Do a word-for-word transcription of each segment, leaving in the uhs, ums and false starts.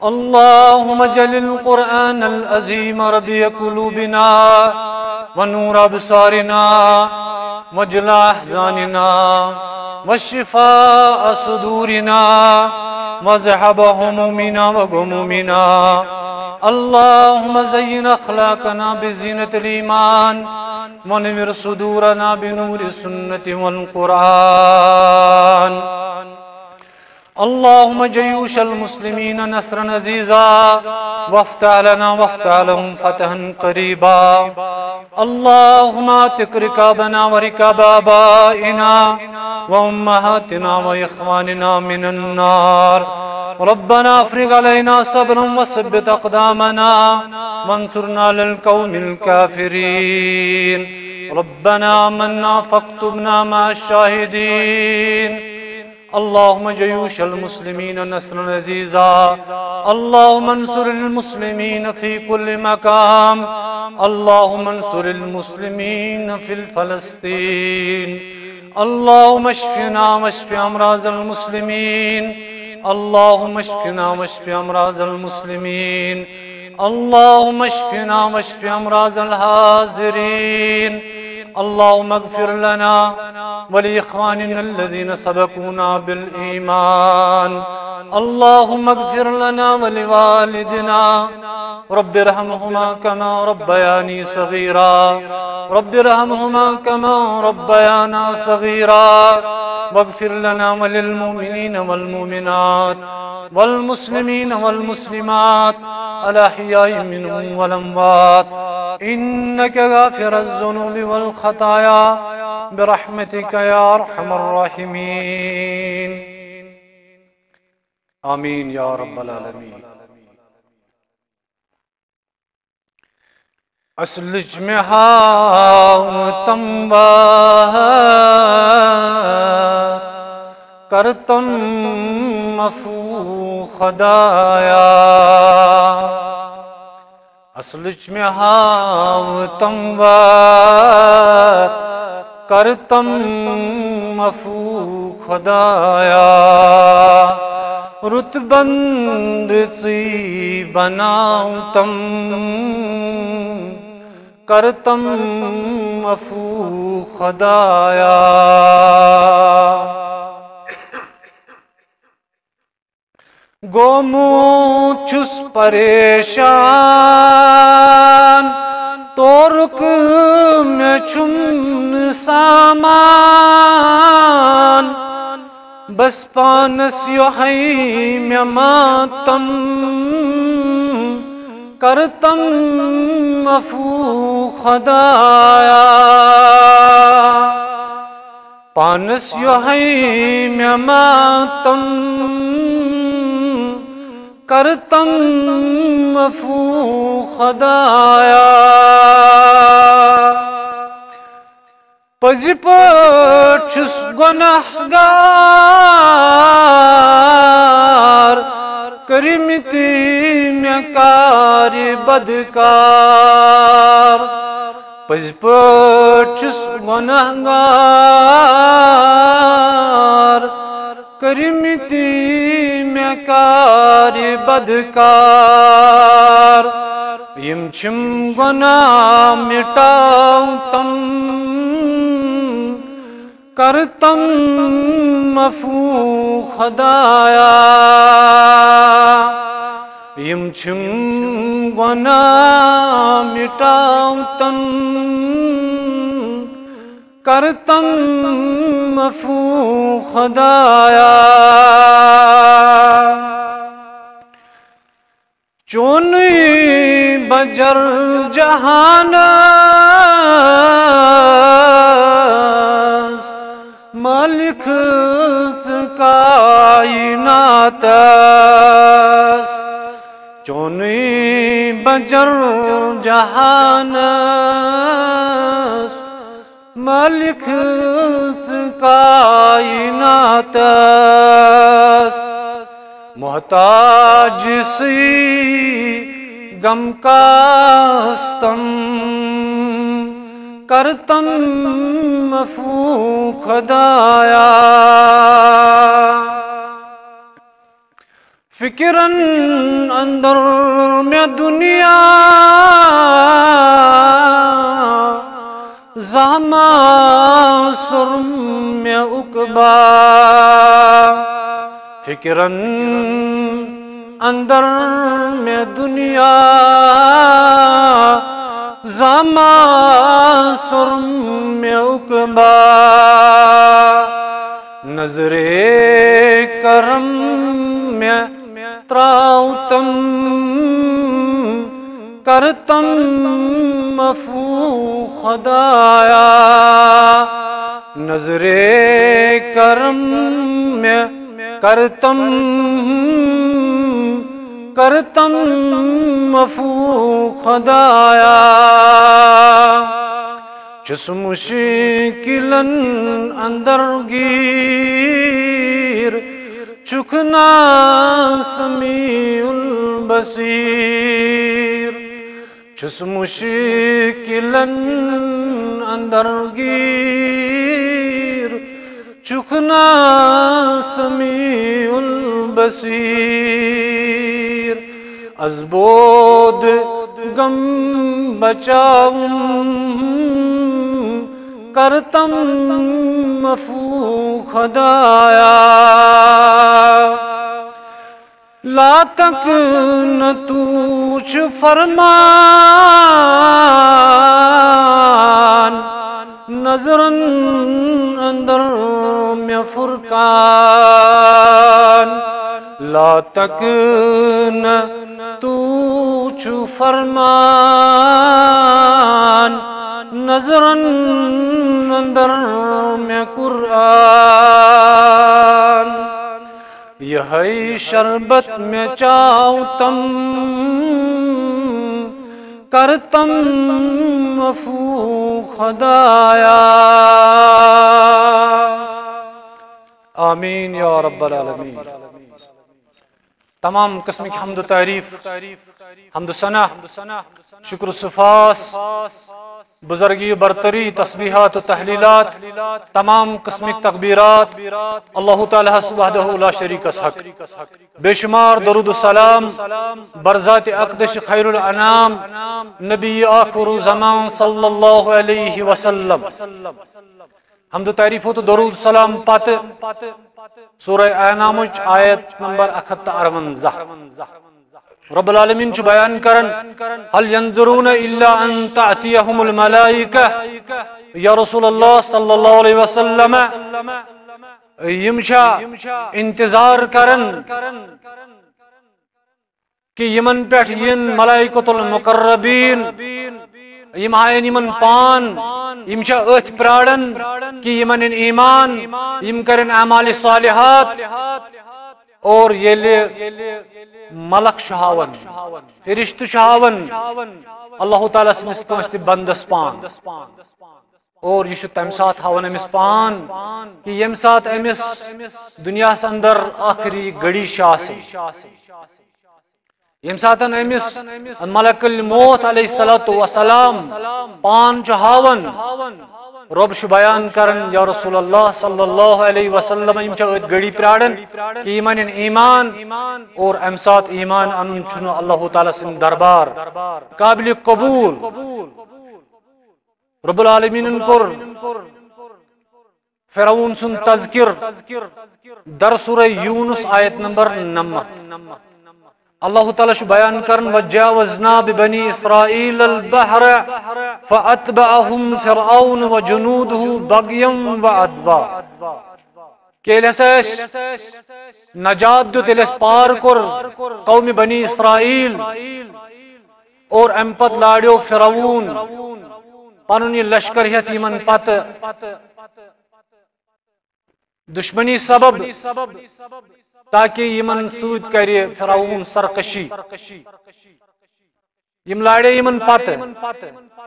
اللهم اجعل القرآن العظيم ربيع قلوبنا ونور أبصارنا وجلاء أحزاننا وشفاء صدورنا وذهاب همومنا وغمومنا. اللهم زين أخلاقنا بزينة الإيمان ونور صدورنا بنور السنة والقرآن. اللهم جيوش المسلمين نصرا عزيزا، وافتح لنا وافتح لهم فتحا قريبا. اللهم اعتق رقابنا ورقاب آبائنا وأمهاتنا وإخواننا من النار. ربنا أفرغ علينا صبرا وثبت أقدامنا وانصرنا على القوم الكافرين. ربنا آمنا فاكتبنا مع الشاهدين. اللهم جيوش المسلمين نصرا عزيزا. اللهم انصر المسلمين في كل مقام. اللهم انصر المسلمين في فلسطين. اللهم اشفنا واشف أمراض المسلمين. اللهم اشفنا واشف أمراض المسلمين. اللهم اشفنا واشف أمراض الحاضرين. اللهم اغفر لنا ولإخواننا الذين سبقونا بالإيمان. اللهم اغفر لنا ولوالدنا. رب ارحمهما كما ربياني صغيرا. رب ارحمهما كما ربيانا صغيرا. واغفر لنا وللمؤمنين والمؤمنات والمسلمين والمسلمات الأحياء منهم والأموات، إنك غافر الذنوب والخطايا، برحمتك يا أرحم الراحمين. آمين يا رب العالمين. اصلچ مےٚ ہاو تم وقت کرتم عفو خدایا۔ اصلچ مےٚ ہاو تم وقت کرتم عفو خدایا۔ رت بند ژٕے بناو تم کرتم عفو خدایا۔ گومُت چھُس پریشان، تورُک مےٚ چھُنہٕ سامان۔ بس پانس یوہے مےٚ ماتم کرتم عفو خدایا۔ پانس یوہے مےٚ ماتم کرتم عفو خدایا۔ پٔزۍ پٲٹھۍ چھُس گۄناہ گار، کٔرمٕتۍ مےٚ کارِ بدکار۔ پٔزۍ پٲٹھۍ چھُس گۄناہ گار، کٔرمٕتۍ مےٚ کارِ بدکار۔ یِم چھِم گۄناہ مِٹاو تم کرتم عفو خدایا۔ یِم چھِم گۄناہ مِٹاو تم کرتم عفو خدایا۔ چونُے بجر جہانس مالک ژٕ کائناتس۔ چونُے بجر جہانس مالک ژٕ کائناتس۔ محتاج سٕے غم کاستم کرتم عفو خدایا۔ فکرن اندر مےٚ دنیا، زامہ سُرم مےٚ عقبہ۔ فکرن اندر مےٚ دنیا، زامہ سُرم مےٚ عقبہ۔ نظرِ کرم مےٚ تراوتم، کرتم عفو خدایا۔ نظرِ کرم مےٚ کرتم، کرتم عفو خدایا۔ چھُس مشکلن اندر گیر، چھُکھ نا سمیع البصیر۔ چھُس مشکلن اندر گیر، چھُکھ نا سمیع البصیر۔ از بود غم بچاوم، کرتم عفو خدایا۔ لا تک نہ تو چھ فرمان، نظرن اندر مےٚ فرقان۔ لا تک نہ تو چھ فرمان، نظرن اندر مےٚ قرآن۔ یہے شربت مےٚ چاوتم، کرتم عفو خدایا۔ آمین یا رب العالمین۔ تمام قسمٕکۍ حمد و تعریف، حمد و ثنا، شکر و سپاس، بزرگی و برتری، تسبیحات و تحلیلات، تمام قسمٕکۍ تکبیرات اللہ تعالیٰ ہس وحدہ لا شریکس حق۔ بے شمار درود و سلام بر ذات اقدس خیر الانام، نبی آخر زمان صلی اللہ علیہ وسلم۔ حمد و تعریف و درود سلام پتہٕ سورہ انعامٕچ آیت نمبر اکھ ہتھ تہٕ ارونزہ۔ رب العالمین چھُ بیان کران، "هل ينظرون إلا أن تأتيهم الملائكة"۔ یا رسول اللہ صلی اللہ علیہ وسلم، یِم چھا انتظار کران کہِ یِمن پٮ۪ٹھ یِن ملائکۃ المقربین، یِم ہاین یِمن پان، یِم چھا أتھۍ پراران کہِ یِمن یِن ایمان، یِم کرن اعمال صالحات؟ اور ییٚلہِ ملک چھُ ہاوان، فرشتہٕ چھُ ہاوان اللہ تعالیٰ سٕنٛدِس کٲنٛسہِ تہِ بندس پان، اور یہِ چھُ تمہِ ساتہٕ ہاوان أمِس پان کہِ ییٚمہِ ساتہٕ أمِس دُنیاہس اندر ٲخری گھڑی چھِ آسان، ییٚمہِ ساتہٕ أمِس ملک الموت علیہ الصلوۃ والسلام پان چھُ ہاوان، رب چھُ بیان کران، یا رسول اللہ صلی اللہ علیہ وسلم، یِم چھِ أتھۍ گھڑی پراران کہِ یِمن یِن ایمان، اور امہِ ساتہٕ ایمان انُن چھُنہٕ اللہ تعالیٰ سٕنٛدِ دربار قابل قبول۔ رب العالمینن کوٚر فرعون سُنٛد تذکر در سورہ یونس آیت نمبر نمتھ۔ اللہ تعالیٰ چھُ بیان کران، "وجاوزنا ببنی اسرائیل البحر فاتبعهم فرعون وجنوده بغیا وعدوا"۔ کہ ییٚلہِ ہسا اَسہِ نجات دیُت، ییٚلہِ اَسہِ پار کوٚر قومِ بنی اسرائیل، اور امہِ پتہٕ لاڑیو فرعون پنُن یہِ لشکر ہٮ۪تھ یِمن پتہٕ دشمنی سبب، تاکہ یِمن سۭتۍ کرِ فرعون سرکشی۔ یِم لاڑے یِمن پتہٕ،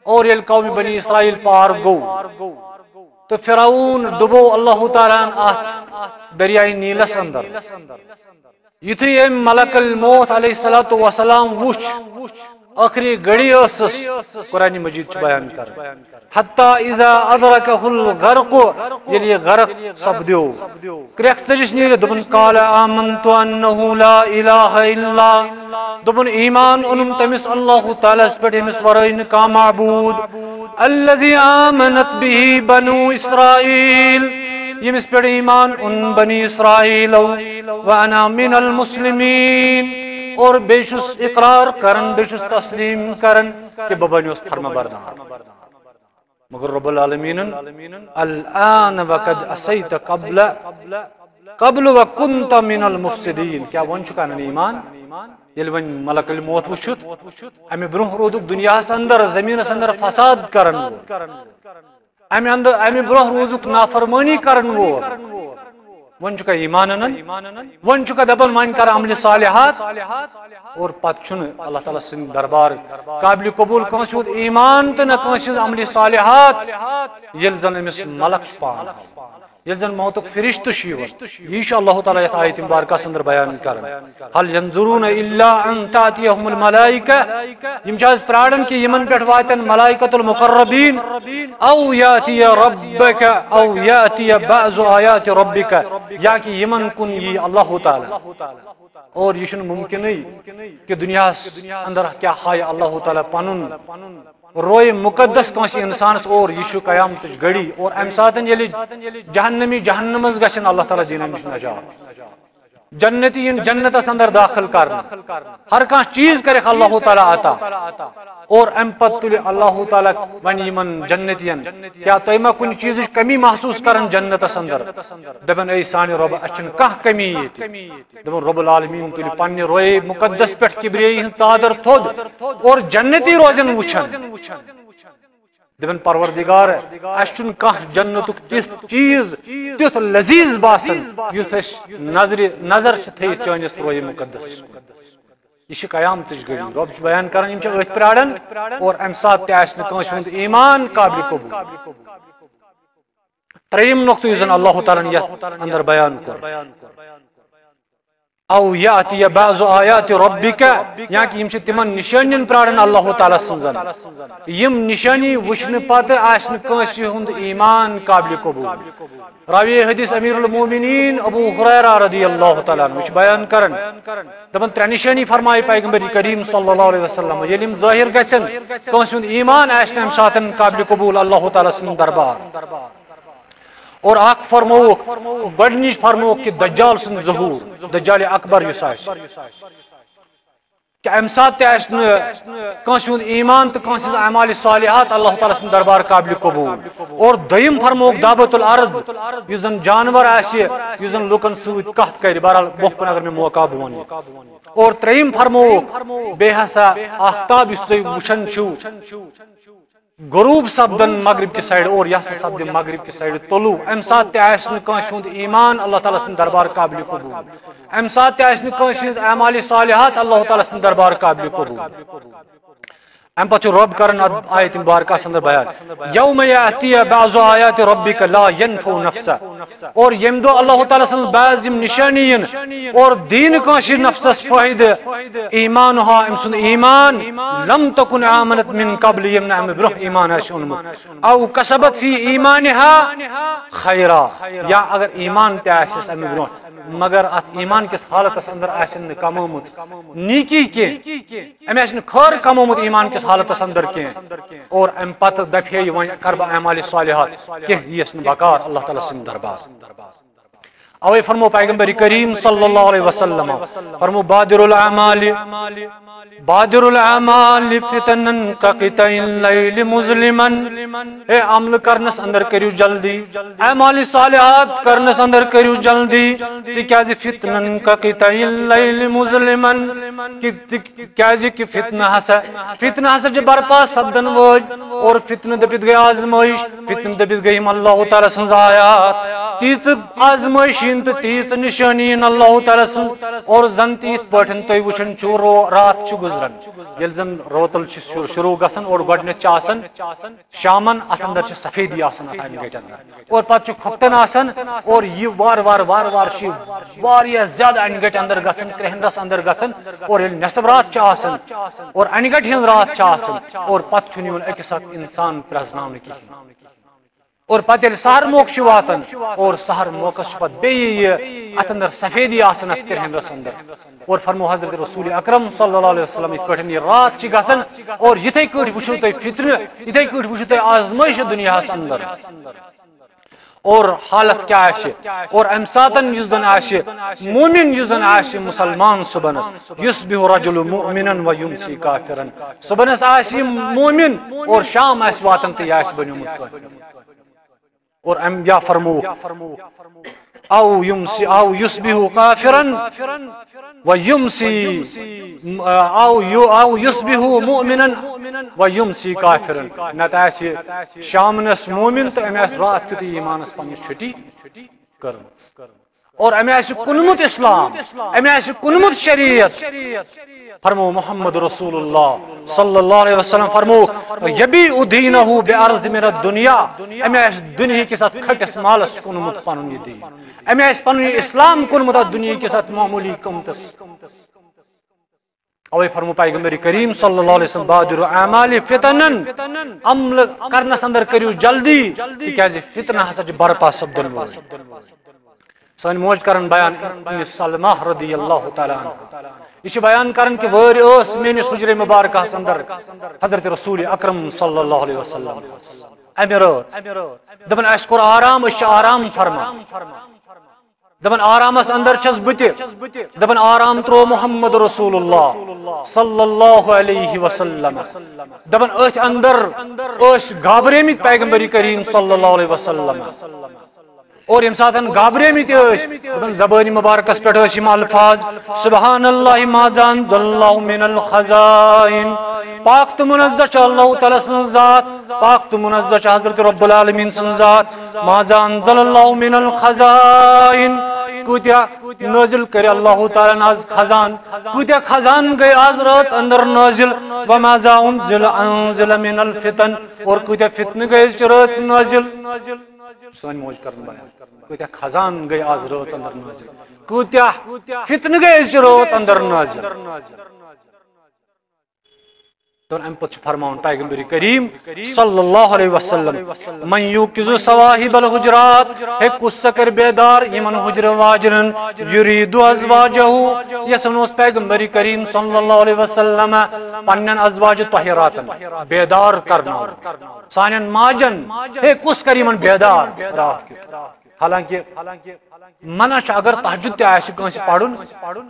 اور ییٚلہِ قومِ بنی اسرائیل پار گوٚو، تہٕ فرعون ڈُبو اللہ تعالیٰ ہن اتھ دریائے نیلس اندر۔ یُتھُے أمۍ ملک الموت علیہ الصلوۃ والسلام وُچھ، ٲخری گھڑی ٲسٕس، قرآن مجید چھُ بیان کران، حتى إذا أدركه الغرق، ییٚلہِ یہِ غرق سپدیو، کرٛٮ۪کھ ژٔجِس نیٖرِتھ، دوٚپُن، قال آمنت أنه لا إله إلا، دوٚپُن، ایمان اوٚنُم تٔمِس اللہ تعالیٰ ہَس پٮ۪ٹھ، ییٚمِس ورٲے نہٕ کانٛہہ معبوٗد، الذي آمنت به بنو إسرائيل، ییٚمِس پٮ۪ٹھ ایمان اوٚن بنی اسرائیلو، وأنا من المسلمين، اور بیٚیہِ چھُس اقرار کران، بیٚیہِ چھُس تسلیٖم کران کہِ بہٕ بنیوس فرمانبردار۔ مگر رب العالمینن، الآن وقد عصیت قبل، قبل وکنت من المفسدین، کیا وۄنۍ چھُکھ انان ایمان؟ ییٚلہِ وۄنۍ ملک الموت وٕچھُتھ، امہِ برونٛہہ روٗدُکھ دُنیاہس اندر، زٔمیٖنس اندر فساد کرن وول، امہِ اندر، امہِ برونٛہہ روٗزُکھ نافرمٲنی کرن وول، وۄنۍ چھُکھا ایمان انان؟ وۄنۍ چھُکھا دپان وۄنۍ کر عملِ صالحات؟ اور پتہٕ چھُنہٕ اللہ تعالیٰ سٕنٛدِ دربار قابلِ قبوٗل کٲنٛسہِ ہُنٛد ایمان تہٕ نہ کٲنٛسہِ ہٕنٛز عملِ صالحات، ییٚلہِ زن أمِس ملک چھُ پانہٕ ہاوان، ییٚلہِ زن موتُک فرشتہٕ چھُ یِوان۔ یی چھُ اللہ تعالیٰ یتھ آیتِ مبارکس اندر بیان کران، هل ينظرون إلا أن تأتيهم الملائكة، یِم چھِ آز پراران کہِ یِمن پٮ۪ٹھ واتن ملائکۃ المقربین، أو يأتي ربك، أو يأتي بعض آيات ربك، یا کہ یِمن کُن یی اللہ تعالیٰ۔ اور یہِ چھُنہٕ ممکنٕے کہِ دُنیاہس اندر کیٛاہ ہایہِ اللہ تعالیٰ پنُن روئے مقدس کٲنٛسہِ انسانس، اور یہِ چھُ قیامتٕچ گھڑی، اور امہِ ساتن ییٚلہِ جہنمی جہنمس گژھن، اللہ تعالیٰ دِنن نِش نجات۔ جنتی یِن جنتس اندر داخل کرنہٕ، ہر کانٛہہ چیز کرکھ اللہ تعالیٰ عطا۔ اور امہِ پتہٕ تُلہِ اللہ تعالیٰ ونہِ یِمن جنتین، کیا تُہۍ ما کُنہِ چیزٕچ کمی محسوس کران جنتس اندر؟ دپن، اے سانہِ رۄبہٕ، اسہِ چھنہٕ کانٛہہ کمی ییٚتہِ۔ دپن، رب العالمین تُلہِ پننہِ روئے مقدس پٮ۪ٹھ کبریٲیی ہٕنٛز ژادر تھوٚد اور جنتی روزن وٕچھان۔ دپن، پروردگار، اسہِ چھُنہٕ کانٛہہ جنتُک تیُتھ چیز، تیُتھ لذیذ باسان، یُتھ أسۍ نظرِ، نظر چھِ تھٲیِتھ چٲنِس روئے مقدسس کُن۔ یہِ چھِ قیامتٕچ گھڑی۔ رب چھُ بیان کران، یِم چھِ أتھۍ پراران، اور امہِ ساتہٕ تہِ آسہِ نہٕ کٲنٛسہِ ہُنٛد ایمان قابلِ قبوٗل۔ ترٛیٚیِم نقطہٕ یُس زن اللہ تعالیٰ ہن یتھ اندر بیان کوٚر، أو یأتی بعض آیات ربک، یا کہ یِم چھِ تِمن نشٲنین پراران اللہ تعالیٰ سٕنٛزن، یِم نشٲنی وٕچھنہٕ پتہٕ آسہِ نہٕ کٲنٛسہِ ہُنٛد ایمان قابلِ قبوٗل۔ راوی حدیث امیر المومنین ابو ہریرہ رضی اللہ تعالیٰ عنہ چھُ بیان کران، دپان، ترٛےٚ نشٲنی فرمایہِ پیغمبر کریم صلی اللہ علیہ وسلم، ییٚلہِ یِم ظٲہر گژھن، کٲنٛسہِ ہُنٛد ایمان آسہِ نہٕ امہِ ساتن قابلِ قبوٗل اللہ تعالیٰ سٕنٛدِ دربار۔ اور اکھ فرمووُکھ، گۄڈٕنِچ فرمووُکھ کہِ دجال سُنٛد ظہوٗر، دجال اکبر یُس آسہِ، کہِ امہِ ساتہٕ تہِ آسہِ نہٕ کٲنٛسہِ ہُنٛد ایمان تہٕ کٲنٛسہِ ہٕنٛز اعمال صالحات اللہ تعالیٰ سٕنٛدِ دربار قابلِ قبوٗل۔ اور دوٚیِم فرمووُکھ دابۃ الارض، یُس زن جانور آسہِ، یُس زن لُکن سۭتۍ کتھ کرِ۔ بہرحال، برونٛہہ کُن اگر مےٚ موقع آو، بہٕ ونہٕ یہِ۔ اور ترٛیٚیِم فرمووُکھ، بیٚیہِ ہسا آفتاب یُس تُہۍ وٕچھان چھِو، غروب سپدن مغرب کہِ سایڈٕ اور یہِ ہسا سپدِ مغرب کہِ سایڈٕ طلوع، امہِ ساتہٕ تہِ آسہِ نہٕ کٲنٛسہِ ہُنٛد ایمان اللہ تعالیٰ سٕنٛدِ دربار قابلِ قبوٗل، امہِ ساتہٕ تہِ آسہِ نہٕ کٲنٛسہِ ہٕنٛز اعمال صالحات اللہ تعالیٰ سٕنٛدِ دربار قابلِ قبوٗل۔ امہِ پتہٕ چھُ رب کران اتھ آیت مبارکس اندر بیان، یوم یأتی بعض آیات ربک لا ینفع نفسا، اور ییٚمہِ دۄہ اللہ تعالیٰ سٕنٛز بعض یِم نشٲنی یِن اور دِن کٲنٛسہِ نفسس فٲیدٕ، ایمانہا، أمۍ سُنٛد ایمان، لم تکن آمنت من قبل، ییٚمۍ نہٕ اَمہِ برٛونٛہہ ایمان آسہِ اوٚنمُت، او کسبت فی ایمانہا خیرا، یا اگر ایمان تہِ آسٮ۪س اَمہِ برٛونٛہہ، مگر اتھ ایمان کِس حالتس اندر آسن نہٕ کمٲومٕژ نیکی کینٛہہ، أمۍ آسہِ نہٕ خٲر کمومُت ایمان کِس حالتس اندر کینٛہہ، اور امہِ پتہٕ دپہِ ہے یہِ وۄنۍ کرٕ بہٕ اعمال صالحات، کینٛہہ یِیَس نہٕ بکار اللہ تعالیٰ سٕنٛدِ دربار۔ اوے فرمو پیغمبر کریم صلی اللہ علیہ وسلم، فرمو بادر الاعمال، بادر الاعمال فتنا کقطع اللیل مظلما، اے عمل کرنس اندر کٔرِو جلدی، اعمال صالحات کرنس اندر کٔرِو جلدی، تِکیازِ فتنا کقطع اللیل مظلما، کہ تِکیازِ کہِ فتنہٕ ہسا، فتنہٕ ہسا چھِ برپا سپدن وٲلۍ، اور فتنہٕ دٔپِتھ گٔے آزمٲیش، فتنہٕ دٔپِتھ گٔے یِم اللہ تعالیٰ سٕنٛز آیات، تیٖژٕ آزمٲیش یِن تہٕ تیٖژٕ نشٲنی یِن اللہ تعالیٰ سٕنٛز، اور زن تہِ یِتھ پٲٹھۍ تُہۍ وٕچھان چھِو رو-، راتھ چھُ گُزران، ییٚلہِ زن روتل چھِ شروع، شروع گژھان اور گۄڈٕنٮ۪تھ چھِ آسان شامن اتھ اندر چھِ سفیدی آسان اتھ انہِ گٹہِ اندر، اور پتہٕ چھُ کھۄفتن آسان، اور یہِ وار وار وار وار چھِ واریاہ زیادٕ انہِ گٹہِ اندر گژھان، کرٛہنرس اندر گژھان، اور ییٚلہِ نصف رات چھِ آسان اور انہِ گٹہِ ہٕنٛز رات چھِ آسان، اور پتہٕ چھُنہٕ یِوان أکِس اکھ انسان پرزناونہٕ کِہیٖنۍ۔ اور پتہٕ ییٚلہِ سحر موقعہٕ چھُ واتان، اور سحر موقعس چھُ پتہٕ بیٚیہِ یہِ اتھ اندر سفیدی آسان اتھ کرہنِس اندر۔ اور فرمو حضرت رسول اکرم صلی اللہ علیہ وسلم، یِتھ پٲٹھۍ یہِ رات چھِ گژھان، اور یِتھے پٲٹھۍ وٕچھِو تُہۍ فتنہٕ، یِتھے پٲٹھۍ وٕچھِو تُہۍ آزمٲیش دُنیاہس اندر۔ اور حالت کیٛاہ آسہِ؟ اور امہِ ساتن یُس زن آسہِ مومن، یُس زن آسہِ مسلمان صبحنس، یصبح رجل مؤمنا و یمسی کافرا، صبحنس آسہِ یہِ مومن اور شام آسہِ واتان تہٕ یہِ آسہِ بنیومُت کافر۔ اور امہِ یا فرمو، او یمسی، او یصبح کافرا و یمسی، او یو، او یصبح مؤمنا و یمسی کافرا۔ نتہٕ آسہِ شامنس مومن تہٕ أمۍ آسہِ راتھ کیُتھُے ایمانس پننِس چھُٹی کٔرمٕژ۔ اور أمۍ آسہِ کُنمُت اسلام، أمۍ آسہِ کُنمُت شریعت۔ فرمو محمد رسول اللہ صلی اللہ علیہ وسلم فرمو، یبیع دینہ بعرض من الدنیا، أمۍ آسہِ دُنیہکِس اتھ کھٔٹِس مالس کُنمُت پنُن یہِ دین، أمۍ آسہِ پنُن یہِ اسلام کُنمُت اتھ دُنیہکِس اتھ معمولی قۭمتس۔ اوے فرمو پیغمبر کریم صلی اللہ علیہ وسلم، بادر اعمال فتنن، عمل کرنس اندر کٔرِو جلدی، تِکیازِ فتنہ ہسا چھِ برپا سپدن وٲلۍ۔ سٲنۍ موج کرن بیان ابن سلمہ رضی اللہ تعالیٰ عنہ۔ یہِ چھِ بیان کران کہِ وٲرۍ ٲس میٲنِس حجرے مبارکہس اندر حضرت رسول اکرم صلی اللہ علیہ وسلم۔ امہِ رٲژ دپان، اسہِ کوٚر آرام، أسۍ چھِ آرام فرمان۔ دپان، آرامس اندر چھس بہٕ تہِ۔ دپان، آرام ترٛوو محمد رسول اللہ صلی اللہ علیہ وسلم۔ دپان، أتھۍ اندر ٲسۍ گابریمٕتۍ پیغمبر کریم صلی اللہ علیہ وسلم۔ اور ییٚمہِ ساتہٕ گابریمٕتۍ ٲسۍ، دپان، زبٲنۍ مبارکس پٮ۪ٹھ ٲسۍ یِم الفاظ، سبحان اللہ ماذا انزل اللہ من الخزائن، پاک تہٕ منزہ چھُ اللہ تعالیٰ سٕنٛز ذات، پاک تہٕ منزہ چھُ حضرت رب العالمین سٕنٛز ذات۔ ماذا انزل اللہ من الخزائن، کۭتیاہ نٲزِل کٔرۍ اللہ تعالیٰ ہن از خزان، کۭتیاہ خزان گٔے از رٲژ اندر نٲزِل۔ وماذا انزل، انزل من الفتن، اور کۭتیاہ فتنہٕ گٔے أزچہِ رٲژ نٲزِل۔ سٲنۍ موج کرن بیان، کۭتیاہ خزان گٔے از رٲژ اندر نٲزِل، کۭتیاہ فتنہٕ گٔے أزچہِ رٲژ اندر نٲزِل۔ تہٕ امہِ پتہٕ چھُ فرماوان پیغمبر کریم صلی اللہ علیہ وسلم، من یوقظ صواحب الحجرات، ہے کُس سا کرِ بیدار یِمن حجرٕ واجنن، یرید ازواجہ، یژھان اوس پیغمبر کریم صلی اللہ علیہ وسلم پننٮ۪ن ازواج طاہراتن بیدار کرناوُن، سانٮ۪ن ماجن، ہے کُس کرِ یِمن بیدار راتھ کیُتھ؟ حالانکہ منع چھُ اگر تہجد تہِ آسہِ کٲنٛسہِ پرُن،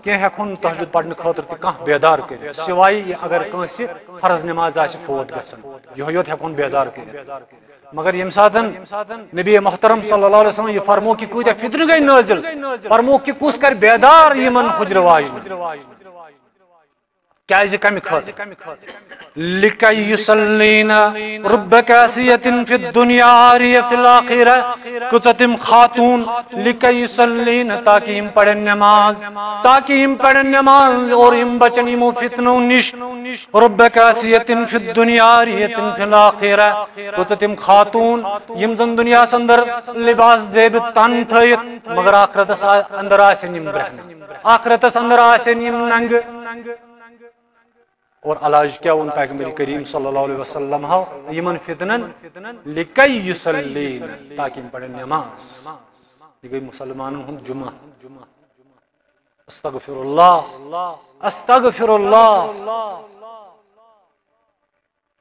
کینٛہہ ہٮ۪کہون نہٕ تہجد پرنہٕ خٲطرٕ تہِ کانٛہہ بیدار کٔرِتھ، سوائے یہِ اگر کٲنٛسہِ فرض نماز آسہِ فوت گژھان، یِہوٚے یوت ہٮ۪کہون بیدار کٔرِتھ۔ مگر ییٚمہِ ساتہٕ نبی محترم صلی اللہ علیہ وسلم یہِ فرمو کہِ کۭتیاہ فتنہٕ گٔے نٲزِل، فرمو کہِ کُس کرِ بیدار یِمن حجرٕ واجنہِ؟ کیازِ، کمہِ خٲطرٕ؟ لکی یصلین رب کاسیۃ فی الدنیا عاریہ فی الآخرہ۔ کۭژاہ تِم خاتون، لکی یصلین، تاکہ یِم پرن نماز، تاکہ یِم پرن نماز اور یِم بچن یِمو فتنو نِش۔ رب کاسیۃ فی الدنیا عاریۃ فی الآخرہ۔ کۭژاہ تِم خاتون، یِم زن دنیاہس اندر لباس زیب تن تھٲیِتھ، مگر آخرتس آ-، اندر آسن یِم برہنہ، آخرتس اندر آسن یِم ننگہٕ۔ اور علاج کیا ووٚن پیغمبر کریم صلی اللہ علیہ وسلم ہو یِمن فتنن؟ لکی یصلین، تاکہ یِم پرن نماز۔ یہِ گٔے مسلمانن ہُنٛد جمعہ۔ استغفر اللہ، استغفر اللہ۔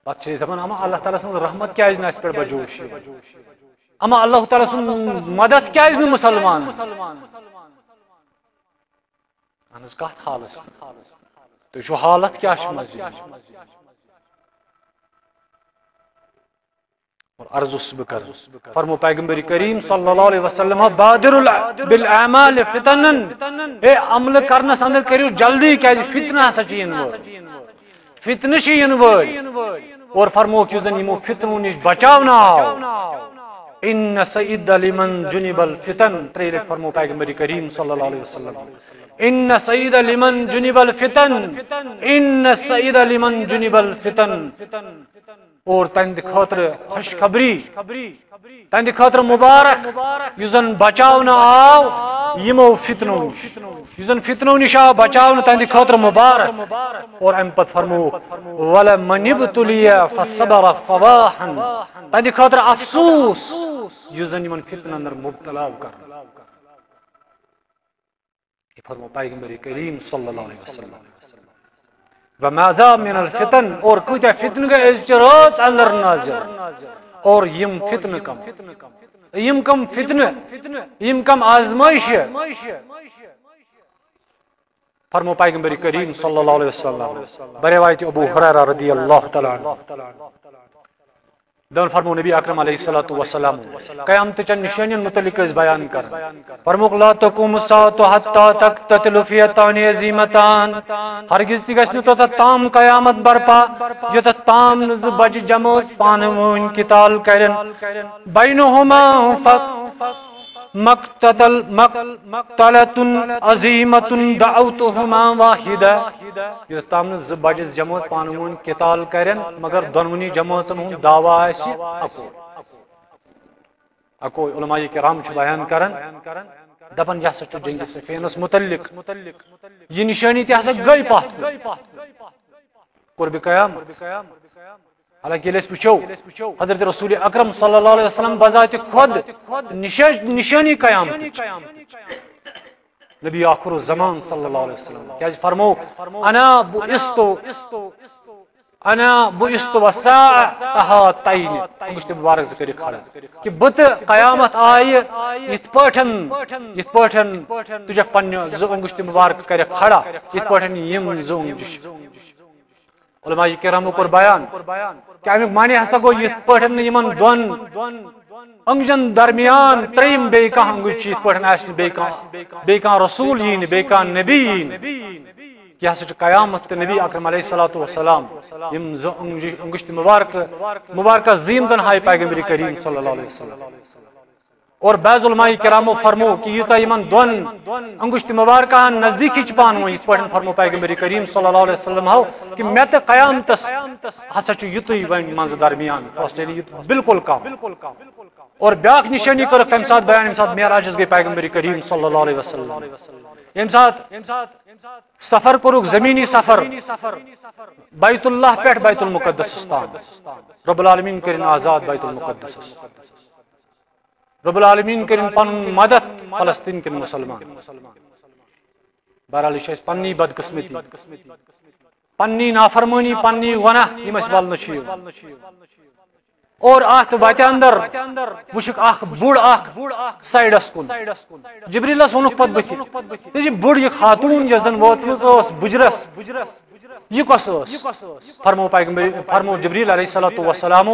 پتہٕ چھِ أسۍ دپان، اما اللہ تعالیٰ سٕنٛز رحمت کیازِ نہٕ اَسہِ پٮ۪ٹھ بجوش یِوان؟ اما اللہ تعالیٰ سُنٛد مدد کیازِ نہٕ مسلمان؟ اہن حظ، کتھ حالس؟ تُہۍ چھِو حالت کیٛاہ چھِ مسجد؟ اور عرض اوسُس بہٕ کران۔ فرمو پیغمبر کریم صلی اللہ علیہ وسلم، بادر ال-، بالاعمال فتنن، اے عمل کرنس اندر کٔرِو جلدی، کیازِ فتنہ ہسا چھِ یِنہٕ وٲلۍ۔ فتنہٕ چھِ یِنہٕ وٲلۍ۔ اور فرمووُکھ، یُس زن یِمو فتنو نِش بچاونہٕ آو۔ ان سعید لمن جنب الفتن، ترٛیٚیہِ لٹہِ فرموو پیغمبر کریم صلی اللہ علیہ وسلم، ان سعید لمن جنب الفتن، ان سعید لمن جنب الفتن۔ اور تہنٛدِ خٲطرٕ خوشخبری، تہنٛدِ خٲطرٕ مبارک، یُس زن بچاونہٕ آو یِمو فتنو نِش، یُس زن فتنو نِش آو بچاونہٕ، تہنٛدِ خٲطرٕ مبارک۔ اور امہِ پتہٕ فرمووُکھ، "ولمن ابتلی فصبر فواہن"، تہنٛدِ خٲطرٕ افسوس، یُس زن یِمن فتنن اندر مبتلا کرنہٕ۔ یہ فرمو پیغمبر کریم صلی اللہ علیہ وسلم۔ وماذا من الفتن، اور کۭتیاہ فتنہٕ گٔے أزچہِ رٲژ اندر نازل۔ اور یِم فتنہٕ کم، یِم کم فتنہٕ، یِم کم آزمائش۔ فرمو پیغمبر کریم صلی اللہ علیہ وسلم، بروایت ابو ہریرہ رضی اللہ تعالیٰ عنہ۔ دون فرمو نبی اکرم علیہ الصلوۃ والسلام قیامت چن نشانین متعلق ٲسۍ بیان کران۔ فرموک، "لا تقوم الساعة حتى تقتتل فئتان عظیمتان"، ہرگز تہِ گژھِ نہٕ توٚتتھ تام قیامت برپا، یوٚتتھ تام نہٕ زٕ بجہِ جمٲژ پانہٕ وٲنۍ قتال کرن۔ بینہما ف-، مقتتل، مقتلة عظیمة دعوتهما واحدة۔ یوٚتتھ تام نہٕ زٕ بجہِ جمٲژ پانہٕ وٲنۍ قتال کرن، مگر دۄنوٕنی جمٲژن ہُنٛد دعویٰ آسہِ اکوے۔ اکوے۔ علماء کرام چھِ بیان کران، دپان، یہِ ہسا چھُ جنگِ صفینس متعلق۔ یہِ نشٲنی تہِ ہسا گٔے پتھ کُن۔ قربِ قیامت۔ حالانکہ ییٚلہِ أسۍ وٕچھو، حضرت رسول اکرم صلی اللہ علیہ وسلم بذات خود نشا-، نشٲنی قیامتٕچ۔ نبی آخر الزمان صلی اللہ علیہ وسلم کیازِ فرمو، "انا بعثت، انا بعثت والساعة کہاتین"، انگشت مبارک زٕ کٔرِتھ کھڑا، کہ بہٕ تہٕ قیامت آیہِ یِتھ پٲٹھۍ، یِتھ پٲٹھۍ تُجکھ پننہِ زٕ انگشت مبارک کٔرِتھ کھڑا، یِتھ پٲٹھۍ یِم زٕ انگشت چھِ۔ علماء کرامو کوٚر بیان کہ امیُک معنی ہسا گوٚو یِتھ پٲٹھۍ نہٕ یِمن دۄن انگجن درمیان ترٛیٚیِم بیٚیہِ کانٛہہ انگُج چھِ، یِتھ پٲٹھۍ آسہِ نہٕ بیٚیہِ کانٛہہ، بیٚیہِ کانٛہہ رسول یی نہٕ، بیٚیہِ کانٛہہ نبی یی نہٕ۔ یہِ ہسا چھُ قیامت تہٕ نبی اکرم علیہ الصلوۃ والسلام، یِم زٕ انگجہِ، انگشت مبارکہٕ، مبارکہ زٕ یِم زن ہایہِ پیغمبر کریم صلی اللہ علیہ وسلم۔ اور بعض علماء کرامو فرمو کہ ییٖژاہ یِمن دۄن انگشت مبارکہن نزدیٖکی چھِ پانہٕ ؤنۍ، یِتھ پٲٹھۍ فرمو پیغمبر کریم صلی اللہ علیہ وسلم ہو کہ مےٚ تہٕ قیامتس ہسا چھُ یُتُے وۄنۍ منٛزٕ درمیان، فاصلہٕ یعنی یُت بالکل کم۔ اور بیاکھ نشٲنی کٔرٕکھ تَمہِ ساتہٕ بیان، ییٚمہِ ساتہٕ معراجس گٔے پیغمبر کریم صلی اللہ علیہ وسلم، ییٚمہِ ساتہٕ سفر کوٚرُکھ، زمینی سفر، بیت اللہ پٮ۪ٹھ بیت المقدسس تام۔ رب العالمین کٔرِن آزاد بیت المقدسس۔ رب العالمین کٔرِن پنُن مدد فلسطین کٮ۪ن مسلمان۔ بہرحال، یہِ چھِ اَسہِ پننی بدقسمتی، پننی نافرمٲنی، پننی گۄناہ، یِم اَسہِ ولنہٕ چھِ یِوان۔ اور اَتھ وَتہِ اندر وٕچھُکھ اکھ بُڑ اکھ سایڈس کُن۔ جبریلس ووٚنُکھ پتہٕ بٕتھِ، "یہِ بُڑ، یہِ خاتوٗن یۄس زن وٲژمٕژ ٲس بُجرس، یہِ کۄس ٲس؟" فرمو پیغمبر، فرمو جبریل علیہ الصلوۃ والسلام،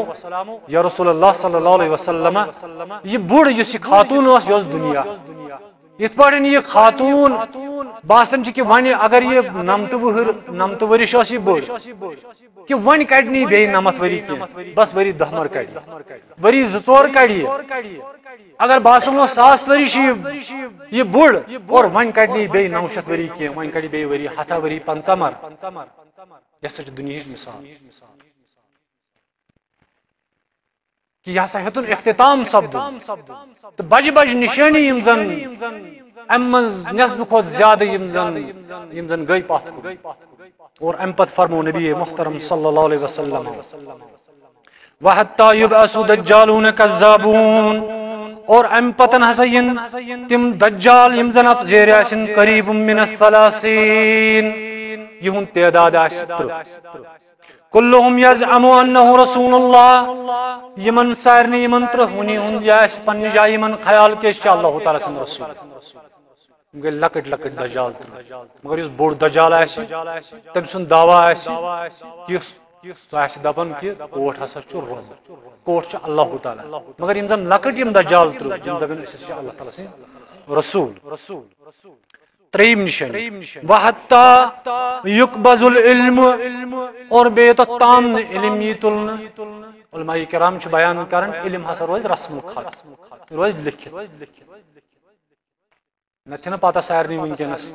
یا رسول اللہ صلی اللہ علیہ وسلم، یہِ بُڑ یُس یہِ خاتوٗن ٲس، یہِ ٲس دُنیا۔ یِتھ پٲٹھۍ یہِ خاتوٗن باسان چھِ کہِ وۄنۍ اگر یہِ نَمتہٕ وُہُر، نَمتہٕ ؤرِش ٲس یہِ بٔڑ، کہِ وۄنۍ کَڑِ نہٕ یہِ بیٚیہِ نَمَتھ ؤری کینٛہہ، بس ؤری دَہ مَر کَڑِ، ؤری زٕ ژور کَڑِ یہِ۔ اگر باسان اوس ساس ؤری چھِ یہِ، یہِ بُڑ، اور وۄنۍ کَڑِ نہٕ یہِ بیٚیہِ نَو شیٚتھ ؤری کینٛہہ، وۄنۍ کَڑِ بیٚیہِ ؤری ہَتھا ؤری پنٛژاہ مَر۔ یہِ ہسا چھِ دُنیہٕچ مثال۔ کہ یہِ ہسا ہیوٚتُن اختتام سپدُن۔ تہٕ بجہِ بجہِ نشٲنی یِم زن امہِ منٛز نٮ۪صبہٕ کھۄتہٕ زیادٕ یِم زن، یِم زن گٔے پتھ کُن۔ اور امہِ پتہٕ فرموو نبی محترم صلی اللہ علیہ وسلم، "وحتی یبعث دجالون کذابون"، اور امہِ پتن ہسا یِن تِم دجال یِم زن اتھ زیرِ آسن، "قریب من الثلاثین"، یِہُنٛد تعداد آسہِ ترٕٛہ۔ "کلہم یزعم انہ رسول اللہ"، یِمن سارنٕے یِمن ترٕٛہنٕے ہُنٛد یہِ آسہِ پننہِ جایہِ یِمن خیال کہِ أسۍ چھِ اللہ تعالیٰ سٕنٛدۍ رسول۔ یِم گٔے لۄکٕٹۍ لۄکٕٹۍ دجال ترٕٛہ۔ مگر یُس بوٚڑ دجال آسہِ، تٔمۍ سُنٛد دعویٰ آسہِ کہِ یُس سُہ آسہِ دپان کہِ کوٹھ ہسا چھُ رۄب، کوٹھ چھُ اللہ تعالیٰ۔ مگر یِم زن لۄکٕٹۍ یِم دجال ترٕٛہ، یِم دپن أسۍ ہسا چھِ اللہ تعالیٰ سٕنٛدۍ رسول۔ ترٛیٚیِم نشٲنی، "وحتی یقبض العلم"، اور بیٚیہِ یوٚتتھ تام نہٕ علم یی تُلنہٕ۔ علماء کرام چھِ بیان کران، علم ہسا روزِ رسم الخط، روزِ لیکھِتھ۔ نتہٕ چھنہٕ پتہ سارنٕے وٕنکیٚنس۔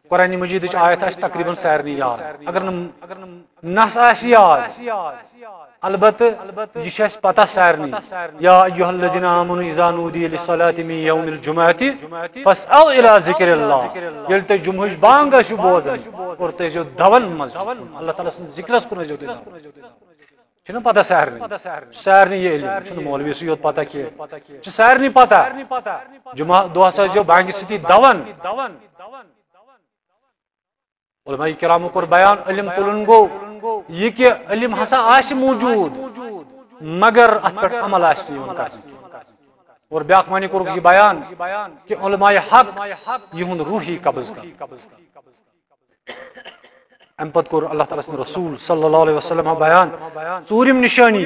قرآن مجیدٕچ آیت آسہِ تقریباً سارنٕے یاد، اگر نہٕ نس آسہِ یاد، البتہٕ یہِ چھِ اَسہِ پتہ سارنٕے۔ یا ایھا الذین آمنوا اذا نودی للصلاۃ من یوم الجمعۃ فاسعوا الی ذکر اللہ۔ ییٚلہِ تُہۍ جمعہٕچ بانگ ٲسِو بوزان اور تُہۍ ٲسِو دون منٛز، اللہ تعالیٰ سٕنٛدِس ذکرس کُن ٲسۍزیو تُہۍ دون۔ چھُنہ پتہ سارنٕے؟ سارنٕے یہِ علم چھُنہٕ مولوی سٕے یوت پتہ کینٛہہ، چھُ سارنٕے پتہ۔ جمعہ دۄہس ٲسۍزیو بانگہِ سۭتی دون۔ علماء کرامو کوٚر بیان، علم تُلُن گوٚو یہِ کہِ علم ہسا آسہِ موجود، مگر اتھ پٮ۪ٹھ عمل آسہِ نہٕ یِوان کرنہٕ کینٛہہ۔ اور بیاکھ معنی کوٚرُکھ یہِ بیان کہِ علماء حق یِہُنٛد روح یی قبض کرنہٕ۔ امہِ پتہٕ کوٚر اللہ تعالیٰ سٕنٛدِ رسول صلی اللہ علیہ وسلم بیان، ژوٗرِم نشٲنی،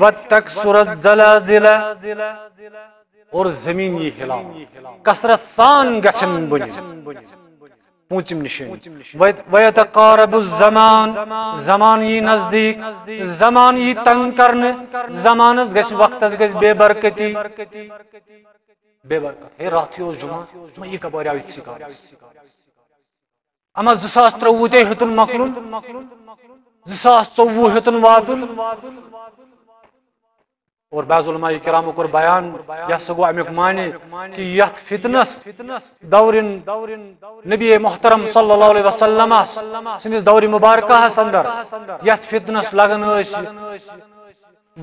وتکسر الزلازل، اور زمین یی ہلاو، کثرت سان گژھن بُنہِ۔ پوٗنٛژِم نشٲنی، ویت-، ویتقارب الزمان، زمان یی نزدیٖک، زمان یی تنگ کرنہٕ، زمانس گژھِ، وقتس گژھِ بے برکتی۔ بے برکت۔ ہے، راتھٕے اوس جمعہ، وۄنۍ یہِ کپٲرۍ آو یِتھسٕے کالس؟ اما زٕ ساس ترٛۆوُہ تہِ ہیوٚتُن مۄکلُن، زٕ ساس ژوٚوُہ ہیوٚتُن واتُن۔ اور بعض علماء کرامو کوٚر بیان، یہِ ہسا گوٚو امیُک معنی کہِ یتھ فتنس دورِ نبی محترم صلی اللہ علیہ وسلم سٕنٛدِس دورِ مبارکہس اندر، یتھ فتنس لگان ٲسۍ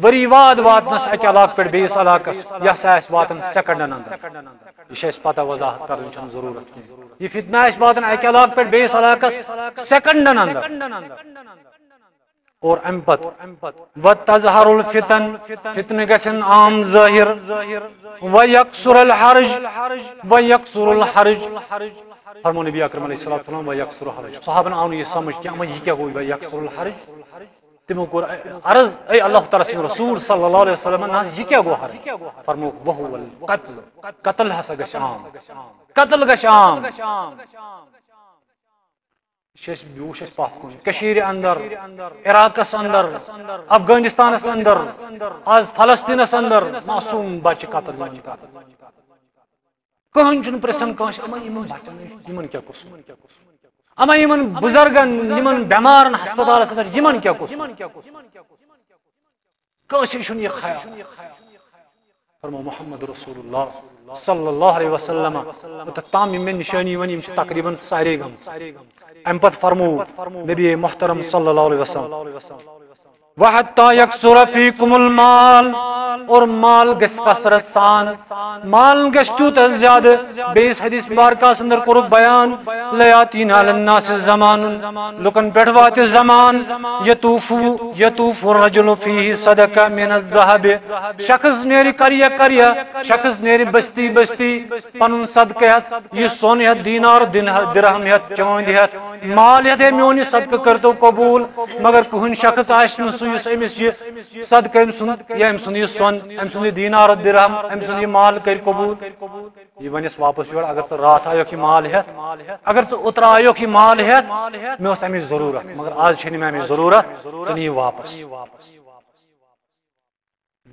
ؤری واد واتنس اکہِ علاقہٕ پٮ۪ٹھ بیٚیِس علاقس، یہِ ہسا آسہِ واتان سیکنڈن اندر۔ یہِ چھِ اَسہِ پتہ، وضاحت کرنٕچ چھَنہٕ ضروٗرت کینٛہہ۔ یہِ فتنہ آسہِ واتان اکہِ علاقہٕ پٮ۪ٹھ بیٚیِس علاقس سیکنڈن اندر۔ اور امہِ پتہٕ، وتظہر الفتن، فتنہٕ گژھن عام ظٲہِر، ویکثر الحرج، ویکثر الحرج۔ فرمو نبی اکرم علیہ الصلوۃ والسلام، ویکثر الحرج۔ صحابن آو نہٕ یہِ سمجھ کینٛہہ، اما یہِ کیٛاہ گوٚو، ویکثر الحرج؟ تِمو کوٚر عرض، اے اللہ تعالیٰ سٕنٛدِ رسول صلی اللہ علیہ وسلم، نہ حظ، یہِ کیٛاہ گوٚو حرج؟ فرمووُکھ، وہو القتل، قتل ہسا گژھِ عام، قتل گژھِ عام۔ یہِ چھِ اَسہِ، یہِ وٕچھ اَسہِ پَتھ کُن، کٔشیٖرِ اندر، عراقس اندر، افغانستانس اندر، آز فلسطینس اندر معصوم بچہِ قتل یِوان کرنہٕ۔ کٕہٕنۍ چھُنہٕ پرژھان کٲنٛسہِ، اما یِمن بچن نِش یِمن کیٛاہ قصوٗر؟ اما یِمن بُزرگن، یِمن بٮ۪مارن ہسپتالس اندر یِمن کیٛاہ قصوٗر؟ کٲنٛسے چھُنہٕ یہِ خیال۔ فرمو محمد رسول اللہ صلی اللہ علیہ وسلم، یوٚتتھ تام یِم مےٚ نشٲنی ؤنۍ، یِم چھِ تقریباً سارے گٔمژٕ۔ امہِ پتہٕ فرمو نبی محترم صلی اللہ علیہ وسلم، وحتی یکثر فیکم المال، اور مال گژھِ کثرت سان، مال گژھِ تیوٗتاہ زیادٕ۔ بیٚیِس حدیث مبارکس اندر کوٚرُکھ بیان، لیاتین علی الناس زمان، لُکن پٮ۪ٹھ واتہِ زمان، یطوف، یطوف الرجل فیہ صدقہ من الذہب، شخص نیرِ قریہ قریہ، شخص نیرِ بستی بستی، پنُن صدقہٕ ہٮ۪تھ، یہِ سۄن ہٮ۪تھ، دینار، دین-، درہم ہٮ۪تھ، چٲندۍ ہٮ۪تھ، مال ہٮ۪تھ، ہے میون یہِ صدقہٕ کٔرتو قبوٗل، مگر کٕہٕنۍ شخص آسہِ نہٕ سُہ یُس أمِس یہِ صدقہٕ، أمۍ سُنٛد یا أمۍ سُنٛد یہِ سۄن، أمۍ سُنٛد یہِ دینار و درہم، أمۍ سُنٛد یہِ مال کٔرۍ قبوٗل۔ یہِ وَنٮ۪س واپس یورٕ، اگر ژٕ راتھ آیوکھ یہِ مال ہٮ۪تھ، اگر ژٕ اوترٕ آیوکھ یہِ مال ہٮ۪تھ، مےٚ ٲس اَمِچ ضروٗرت، مگر آز چھے نہٕ مےٚ اَمِچ ضروٗرت، ژٕ نہِ یہِ واپس۔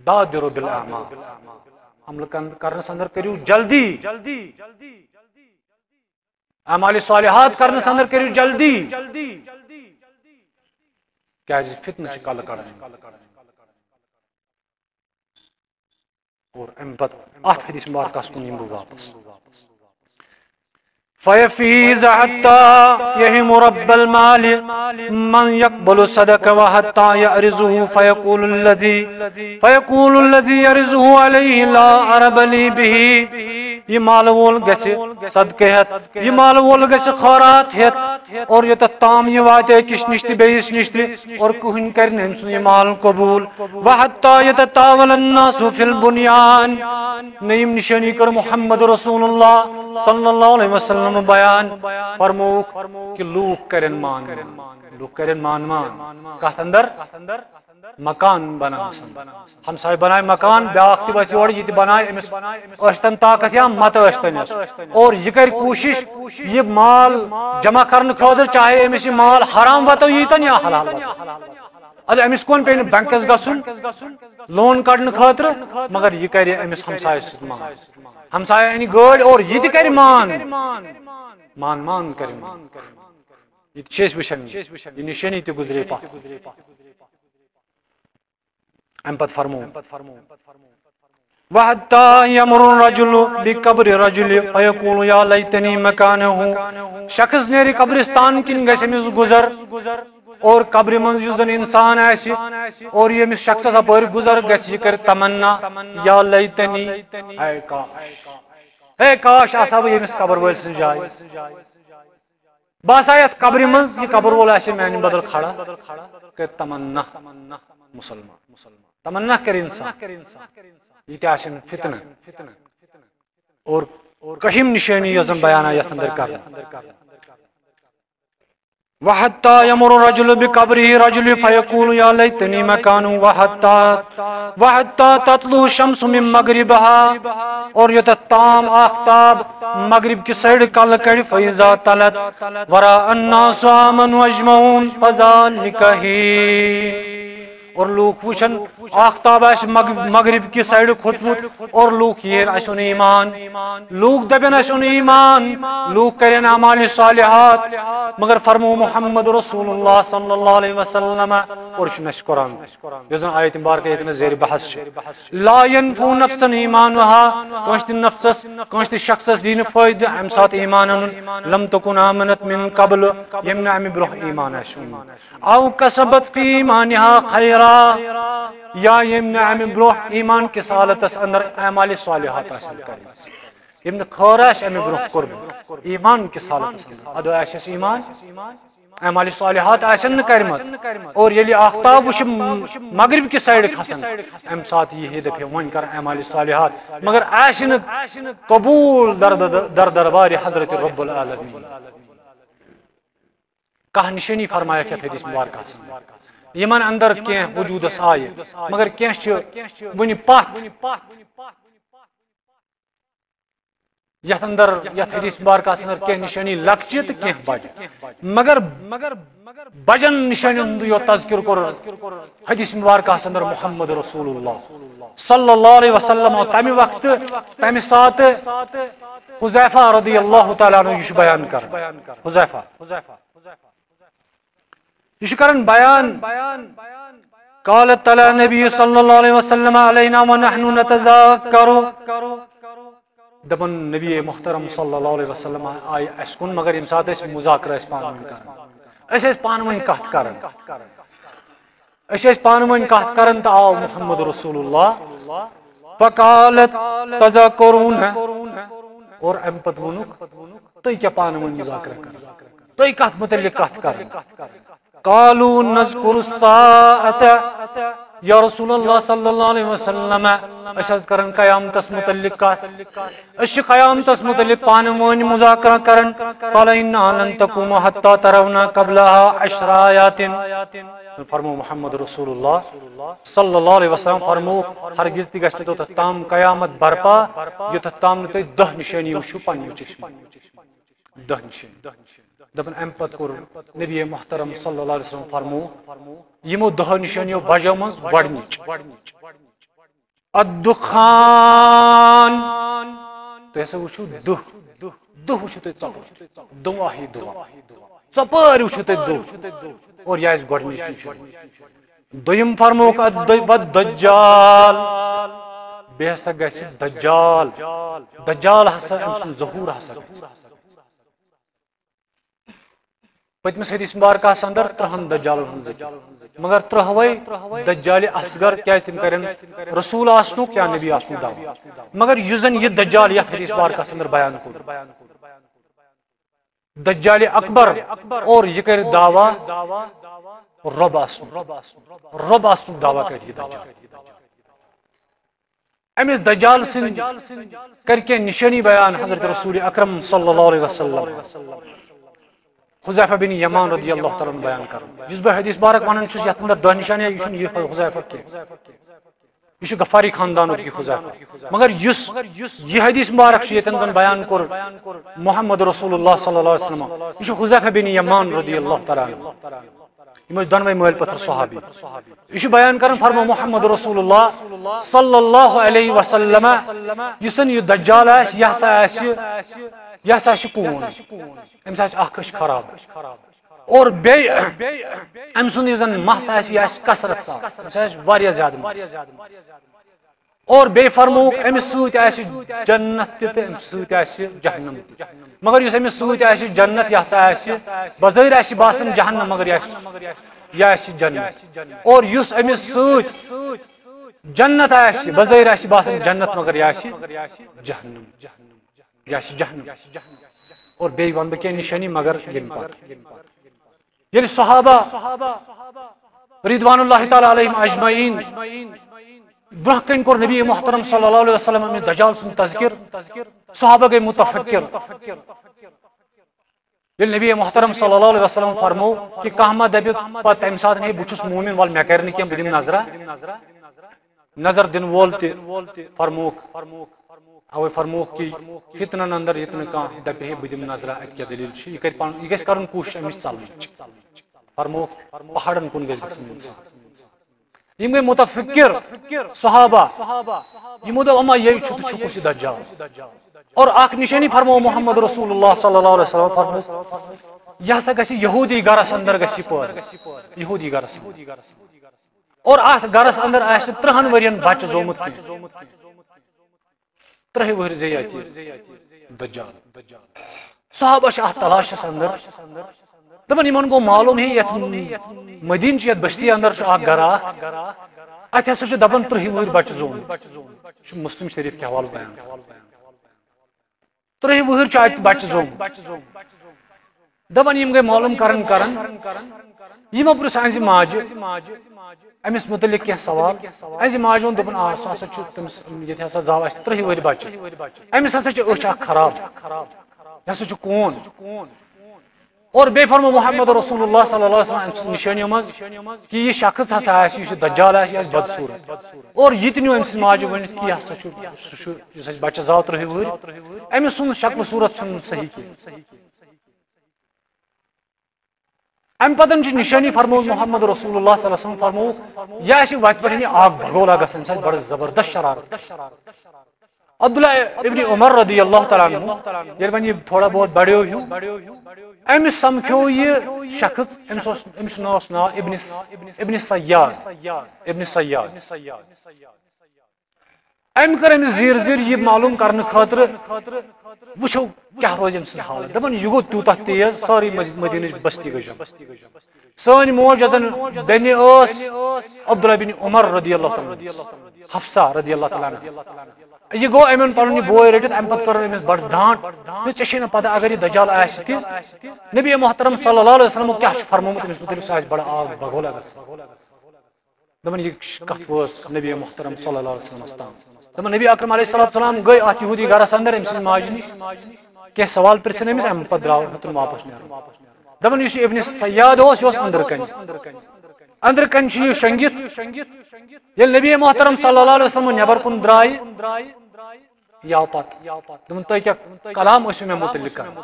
بادروا بالاعمال، عمل کن-، کرنس اندر کٔرِو جلدی، اعمال صالحات کرنس اندر کٔرِو جلدی، کیازِ فتنہٕ چھِ کلہٕ کڑان۔ اور امہِ پتہٕ اتھ حدیث مبارکس کُن یِمہٕ بہٕ واپس۔ فیفیض حتی یہم رب المال من یقبل صدقہ و حتی یعرضہ فیقول الذی، فیقول الذی یعرضہ علیہ لا عرب لی بہ۔ یہِ مال وول گژھِ صدقہٕ ہٮ۪تھ، یہِ مال وول گژھِ خٲرات ہٮ۪تھ، اور یوٚتتھ تام یہِ واتہِ أکِس نِش تہِ بیٚیِس نِش تہِ، اور کٕہٕنۍ کرِ نہٕ أمۍ سُنٛد یہِ مال قبوٗل۔ وحتی یتطاول الناس فی البنیان۔ نٔیِم نشٲنی کٔر محمد رسول اللہ صلی اللہ علیہ وسلم بیان، فرمووُکھ کہ لوٗکھ کرن مان مان، لوٗکھ کرن مان مان۔ کتھ اندر؟ مکان بناونس اندر۔ ہمسایہِ بنایہِ مکان، بیاکھ تہِ وتھِ یورٕ، یہِ تہِ بنایہِ، أمِس ٲسۍتن طاقت یا مت ٲسۍتنس۔ اور یہِ کرِ کوٗشش یہِ مال جمع کرنہٕ خٲطرٕ، چاہے أمِس یہِ مال حرام وتو ییٖتن یا حلال وتو۔ ادٕ أمِس کون پیٚیہِ نہٕ بینکس گژھُن لون کڑنہٕ خٲطرٕ، مگر یہِ کرِ أمِس ہمسایس سۭتۍ مان۔ ہمسایہِ انہِ گٲڑۍ اور یہِ تہِ کرِ مان۔ مان مان کرِ مان۔ یہِ تہِ چھِ أسۍ وٕچھان، یہِ نِشٲنی تہِ گُزرے پتھ۔ امہِ پتہٕ فرموو، وحتى يمر الرجل بقبر الرجل فيقول يا ليتني مكانه۔ شخص نیرِ قبرستان کِنۍ، گژھِ أمِس گُزر، اور قبرِ منٛز یُس زن انسان آسہِ اور ییٚمِس شخصس اپٲرۍ گُزر گژھِ، یہِ کرِ تمنا، یا لیتنی، اے کاش، اے کاش آسہٕ ہا بہٕ ییٚمِس قبر وٲلۍ سٕنٛز جاے۔ بہٕ آسہٕ ہا یتھ قبرِ منٛز، یہِ قبر وول آسہِ میانہِ بدل کھڑا۔ کرِ تمنا مسلمان، تمنا کرِ انسان، یہِ تہِ آسن فتنہٕ اور کٔہِم نِشٲنی یۄس زن بیان آیہِ یتھ اندر کرنہٕ۔ وحتى يمر الرجل بقبره الرجل فيقول يا ليتني مكانه وحتى وحتى تطلع الشمس من مغربها، اور یوتتھ تام آفتاب مغرب کہِ سایڈٕ کلہٕ کڑِ، فإذا تلت ورأى الناس آمنوا أجمعون فذلك حين۔ اور لوٗکھ وٕچھن آفتاب آسہِ مغ-، مغرب کہِ سایڈٕ کھوٚتمُت اور لوٗکھ یِہن اَسہِ اوٚن ایمان۔ لوٗکھ دَپن اَسہِ اوٚن ایمان، لوٗکھ کرن اعمال صالحات، مگر فرمو محمد رسول اللہ صلی اللہ علیہ وسلم، اور چھُنہٕ اَسہِ قرآن، یۄس زن آیت مبارکہ ییٚتہِ نہٕ زیر بحث چھِ۔ لا ينفع نفسا ایمانها، کٲنٛسہِ تہِ نفسس، کٲنٛسہِ تہِ شخصس دی نہٕ فٲیدٕ اَمہِ ساتہٕ ایمان اَنُن، لم تکن آمنت من قبل، ییٚمۍ نہٕ اَمہِ برونٛہہ ایمان آسہِ اوٚنمُت۔ او کسبت فی ایمانها خیرا، یا ییٚمۍ نہٕ اَمہِ برونٛہہ ایمان کِس حالتس اندر اعمال صالحات آسن کٔرمٕژ، ییٚمۍ نہٕ خٲر آسہِ اَمہِ برونٛہہ کوٚرمُت ایمان کِس حالتس اندر، ادٕ آسٮ۪س ایمان، اعمال صالحات آسن نہٕ کٔرمٕژ۔ اور ییٚلہِ آفتاب وٕچھِ مغرب کہِ سایڈٕ کھسان، اَمہِ ساتہٕ یہِ ہے دَپہِ ہے وۄنۍ کر اعمال صالحات، مگر آسہِ نہٕ قبول در در دربار حضرت رب العالمین۔ کانٛہہ نِشٲنی فرمایکھ یتھ حدیث مبارکس اندر۔ یِمن اندر کینٛہہ وجودس آیہِ، مگر کینٛہہ چھِ وُنہِ پتھ۔ یتھ اندر، یتھ حدیث مبارکس اندر کینٛہہ نِشٲنی لۄکچہِ تہٕ کینٛہہ بجہِ۔ مگر بجن نِشٲنین ہُنٛد یوت تذکر کوٚر حدیث مبارکس اندر محمد رسول اللہ صلی اللہ علیہ وسلم، تمہِ وقتہٕ، تمہِ ساتہٕ حذیفہ رضی اللہ تعالیٰ عنہ یہِ چھُ بیان کران۔ حذیفہ۔ یہِ چھُ کران بیان، قال تلا نبی صلی اللہ علیہ وسلم علینا ونحن نتذاکر۔ دپان نبی محترم صلی اللہ علیہ وسلم آیہِ اسہِ کُن، مگر ییٚمہِ ساتہٕ أسۍ مذاکرہ ٲسۍ پانہٕ ؤنۍ کران، أسۍ ٲسۍ پانہٕ ؤنۍ کتھ کران، أسۍ ٲسۍ پانہٕ ؤنۍ کتھ کران تہٕ آو محمد رسول اللہ، فقالت تذاکرون، اور امہِ پتہٕ ووٚنُکھ، تُہۍ کیٛاہ پانہٕ ؤنۍ مذاکرہ کران؟ تُہۍ کتھ متعلق کتھ کران؟ قالوا نذکر الساعة، یا رسول اللہ صلی اللہ علیہ وسلم، أسۍ حظ کران قیامتس متعلق کتھ، أسۍ چھِ قیامتس متعلق پانہٕ ؤنۍ مذاکرہ کران۔ قال انها لن تقوم حتى ترون قبلها عشر آیات۔ فرمو محمد رسول اللہ صلی اللہ علیہ وسلم فرمووُکھ، ہرگز تہِ گژھِ نہٕ توٚتتھ تام قیامت برپا، یوٚتتھ تام نہٕ تُہۍ دَہ نشٲنی وٕچھِو پننیو چشمو۔ دَہ نشٲنی۔ دپان امہِ پتہٕ کوٚر نبی محترم صلی اللہ علیہ وسلم فرمو، یِمو دَہو نشٲنیو بجو منٛز گۄڈنِچ۔ الدخان۔ تُہۍ ہسا وٕچھِو دُہ، دُہ وٕچھِو تُہۍ ژۄپٲرۍ، دُنواہ یی دُنواہ، ژۄپٲرۍ وٕچھِو تُہۍ دُہ۔ اور یہِ آسہِ گۄڈٕنِچ نِشٲنی۔ دوٚیِم فرمووُکھ الد-، والدجال، بیٚیہِ ہسا گژھِ دجال، دجال ہسا أمۍ سُنٛد ظہوٗر ہسا گژھِ۔ پٔتمِس حدیث مبارکس اندر ترٛہن دجالن ہُنٛد ذکر، مگر ترٛہوے دجال اصغر، کیازِ تِم کرن رسول آسنُک یا نبی آسنُک دعویٰ، مگر یُس زن یہِ دجال یتھ حدیث مبارکس اندر بیان کوٚر، دجال اکبر، اور یہِ کرِ دعویٰ رب آسنُک، رب آسنُک دعویٰ کرِ یہِ دجال۔ أمِس دجال سٕنٛدۍ کٔرۍ کینٛہہ نِشٲنی بیان حضرت رسول اکرم صلی اللہ علیہ وسلم۔ حذیفہ بن یمان رضی اللہ تعالیٰ عنہ بیان کران۔ یُس بہٕ حدیث مبارک ونان چھُس، یتھ اندر دَہ نِشٲنی، یہِ چھُنہٕ یہِ حذیفہ کینٛہہ۔ یہِ چھُ غفاری خاندانُک یہِ حذیفہ۔ مگر یُس یہِ حدیث مبارک چھُ ییٚتٮ۪ن زن بیان کوٚر محمد رسول اللہ صلی اللہ علیہ وسلم، یہِ چھُ حذیفہ بن یمان رضی اللہ تعالیٰ عنہ۔ یِم ٲسۍ دۄنوَے مٲلۍ پٔتھر صحابی۔ یہِ چھُ بیان کران، فرمو محمد رسول اللہ صلی اللہ علیہ وسلم، یُس زن یہِ دجال آسہِ، یہِ ہسا آسہِ، یہِ ہسا آسہِ کوٗن۔ أمِس آسہِ اکھ أچھ خراب۔ اور بیٚیہِ أمۍ سُنٛد یُس زن مَس آسہِ، یہِ آسہِ کثرت سان، أمِس آسہِ واریاہ زیادٕ مَس۔ اور بیٚیہِ فرمووُکھ، أمِس سۭتۍ آسہِ جنت تہِ تہٕ أمِس سۭتۍ آسہِ جہنم تہِ۔ مگر یُس أمِس سۭتۍ آسہِ جنت، یہِ ہسا آسہِ، بظٲہِر آسہِ باسان جہنم، مگر یہِ آسہِ، یہِ آسہِ جنت۔ اور یُس أمِس سۭتۍ جنت آسہِ، بظٲہِر آسہِ باسان جنت، مگر یہِ آسہِ جہنم۔ یہِ آسہِ جہنم۔ اور بیٚیہِ وَنہٕ بہٕ کینٛہہ نِشٲنی، مگر ییٚمہِ پتہٕ۔ ییٚلہِ صحابہ رضوان اللہ تعالیٰ علیہم اجمعین برونٛہہ کنہِ کوٚر نبی محترم صلی اللہ علیہ وسلم أمِس دجال سُنٛد تذکر، صحابہ گٔے متفکر۔ ییٚلہِ نبی محترم صلی اللہ علیہ وسلم فرمو کہ کانٛہہ ما دَپہِ پتہٕ تَمہِ ساتہٕ، "ہے، بہٕ چھُس مومن، وَلہٕ مےٚ کَرِ نہٕ کینٛہہ، بہٕ دِمہٕ نظرہ۔" نظر دِنہٕ وول تہِ فرمووُکھ، اوے فرمووُکھ کہ فتنن اندر ییٚتہِ نہٕ کانٛہہ دَپہِ ہے بہٕ دِمہٕ نظرہ اَتہِ کیٛاہ دٔلیٖل چھِ، یہِ کَرِ پَنُن، یہِ گژھِ کَرُن کوٗشِش اَمِچ ژَلنٕچ۔ فرمووُکھ پہاڑن کُن گژھِ گژھُن اِنسان۔ یِم گٔے متفکر صحابہ، یِمو دوٚپ اما یہِ چھُ تہٕ چھُ کُس یہِ دجال۔ اور اکھ نِشٲنی فرموو محمد رسول اللہ صلی اللہ علیہ وسلم، فرموو یہِ ہسا گژھِ یہودی گرس اندر گژھِ یہِ پٲدٕ، یہودی گرس اندر۔ اور اتھ گرس اندر آسہِ نہٕ ترٕہن ؤرین بچہِ زومُت کینٛہہ۔ ترٕہہِ وُہٕرۍ زیٚیہِ اَتہِ دجال۔ صحابہ چھِ اتھ تلاشس اندر۔ دپان یِمن گوٚو معلوم ہے یتھ مدینہٕ چہِ یتھ بستی اندر چھُ اکھ گرٕ اکھ۔ اتہِ ہسا چھُ دپان ترٕہہِ وُہٕرۍ بچہِ زومُت۔ یہِ چھُ مسلم شریف کہِ حوالہٕ بیان۔ ترٕہہِ وُہٕرۍ چھُ اتہِ بچہِ زومُت۔ دپان یِم گٔے معلوم کران کران۔ یِمو پرُژھ أہنزِ ماجہِ أمِس مُتعلق کینٛہہ سوال۔ أہنزِ ماجہِ ووٚن، دوٚپُن، آ، سُہ ہسا چھُ تٔمِس، ییٚتہِ ہسا زاو اَسہِ ترٕٛہہِ ؤہٕرۍ بچہِ۔ أمِس ہسا چھِ أچھ اکھ خراب۔ یہِ ہسا چھُ کوٗن۔ اور بیٚیہِ فرموو محمد رسول اللہ صلی اللہ علیہ وسلم أمۍ سٕنٛز نِشٲنیو منٛز کہِ یہِ شخص ہسا آسہِ، یُس یہِ دجال آسہِ، یہِ آسہِ بدصوٗرت۔ اور یہِ تہِ نیوٗ أمۍ سٕنٛزِ ماجہِ ؤنِتھ کہِ یہِ ہسا چھُ، سُہ چھُ، یُس اَسہِ بچہِ زاو ترٕٛہہِ وُہٕرۍ، أمۍ سُنٛد شکل صوٗرت چھُنہٕ صحیح کینٛہہ۔ اَمہِ پتہٕ چھِ نِشٲنی فرمووُکھ محمد رسول اللہ صلی اللہ علیہ وسلم، فرمووُکھ، یہِ آسہِ وَتہِ پٮ۪ٹھ یہِ آگ بگولا گژھان، أمِس آسہِ بڑٕ زبردست شرارت۔ عبداللہ ابن عمر رضی اللہ تعالیٰ عنہ، ییٚلہِ وۄنۍ یہِ تھوڑا بہت بڑیو ہیوٗ، أمِس سمکھیو یہِ شخص، أمِس اوس، أمِس چھُ ناو، اوس ناو ابن، ابن صیاد، ابن صیاد۔ أمۍ کٔر أمِس زیٖر زیٖر یہِ معلوم کرنہٕ خٲطرٕ، وٕچھو کیٛاہ روزِ أمۍ سٕنٛز حالت۔ دَپان، یہِ گوٚو تیوٗتاہ تیز، سٲرٕے مد-، مدیٖنٕچ بستی گٔے جمع۔ سٲنۍ موج یۄس زن بیٚنہِ ٲس، عبداللہ بن عمر رضی اللہ تعالیٰ عنہ، حفصہ رضی اللہ تعالیٰ عنہ، یہِ گوٚو أمۍ اوٚن پنُن یہِ بوے رٔٹِتھ، اَمہِ پتہٕ کٔر أمِس بڑٕ ڈانٹ، دوٚپُس، "ژےٚ چھے نہٕ پتہ اگر یہِ دجال آسہِ تہِ، نبی محترم صلی اللہ علیہ وسلم کیٛاہ چھُ فرمومُت أمِس مُتعلق، سُہ آسہِ بڑٕ آگ بگولا گژھان۔" دَپان، یہِ کتھ وٲژ نبی محترم صلی اللہ علیہ وسلمس تام۔ دَپان، نبی اکرم علیہ الصلوۃ والسلام گٔے اتھ یہودی گرس اندر أمۍ سٕنٛزِ ماجہِ نِش، کینٛہہ سوال پرژھن أمِس، اَمہِ پتہٕ درٛاو، ہیوٚتُن واپس نیرُن۔ دَپان، یُس یہِ ابن صیاد اوس، یہِ اوس أنٛدرٕ کنہِ۔ أنٛدرٕ کنہِ چھُ یہِ شۄنٛگِتھ۔ ییٚلہِ نبی محترم صلی اللہ علیہ وسلم نٮ۪بر کُن درٛایہِ، یہِ آو پتہٕ۔ دوٚپُن، "تُہۍ کیٛاہ کلام ٲسِو مےٚ مُتعلق کران؟"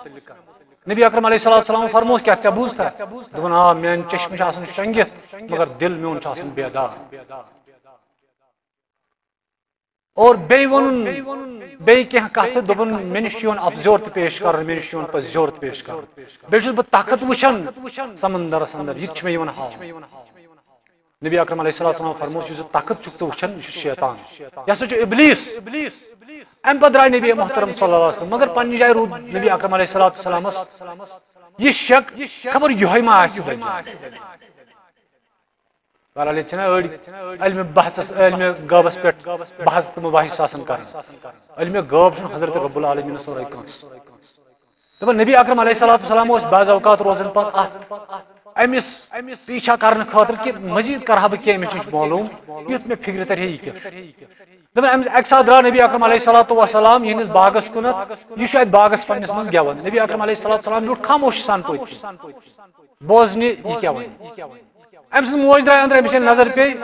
نبی اکرم علیہ الصلوۃ والسلام فرمووُس، "کیٛاہ ژےٚ بوٗزتھا؟" دوٚپُن، "آ، میٛانہِ چشمہٕ چھِ آسان شۄنٛگِتھ، مگر دِل میون چھُ آسان بیدار۔" اور بیٚیہِ ووٚنُن، بیٚیہِ کینٛہہ کتھٕ، دوٚپُن، "مےٚ نِش چھُ یِوان اپزیور تہِ پیش کرُن، مےٚ نِش چھُ یِوان پزیور تہِ پیش کرُن۔ بیٚیہِ چھُس بہٕ تخت وٕچھان سمندرس اندر، یہِ تہِ چھُ مےٚ یِوان ہاونہٕ۔" نبی اکرم علیہ الصلوۃ والسلام فرموو، یُس یہِ تخت چھُکھ ژٕ وٕچھان، یہِ چھُ شیطان، یہِ ہسا چھُ ابلیس۔ اَمہِ پتہٕ درٛاے نبی محترم صلی اللہ علیہ وسلم، مگر پننہِ جایہِ روٗد نبی اکرم علیہ الصلوۃ والسلامس یہِ شک، خبر یِہوٚے ما آسہِ دجال۔ بہرحال، ییٚتہِ چھِنہ أڑۍ علمِ بحثس، علمِ غٲبس پٮ۪ٹھ بحث تہٕ مباحث آسان کران۔ علمِ غٲب چھُنہٕ حضرت رب العالمینس ورٲے کٲنٛسہِ۔ دَپان، نبی اکرم علیہ الصلوۃ والسلام اوس بعض اوقات روزان پتہٕ اتھ، أمِس پیچھا کرنہٕ خٲطرٕ کہِ مزید کرٕ ہا بہٕ کینٛہہ، أمِس نِش معلوم، یُتھ مےٚ فکرِ ترِ ہے یہِ کیٛاہ چھُ۔ دَپان، أمِس اکہِ ساتہٕ درٛاو نبی اکرم علیہ الصلوۃ والسلام یِہنٛدِس باغس کُنتھ، یہِ چھُ اتہِ باغس پننِس منٛز گٮ۪وان۔ نبی اکرم علیہ الصلوۃ والسلام بیوٗٹھ خاموشی سان پٔتۍ کِنۍ بوزنہِ یہِ کیٛاہ وَنہِ۔ أمۍ سٕنٛز موج درٛاے أنٛدرٕ، أمِس ییٚلہِ نظر پیٚیہِ،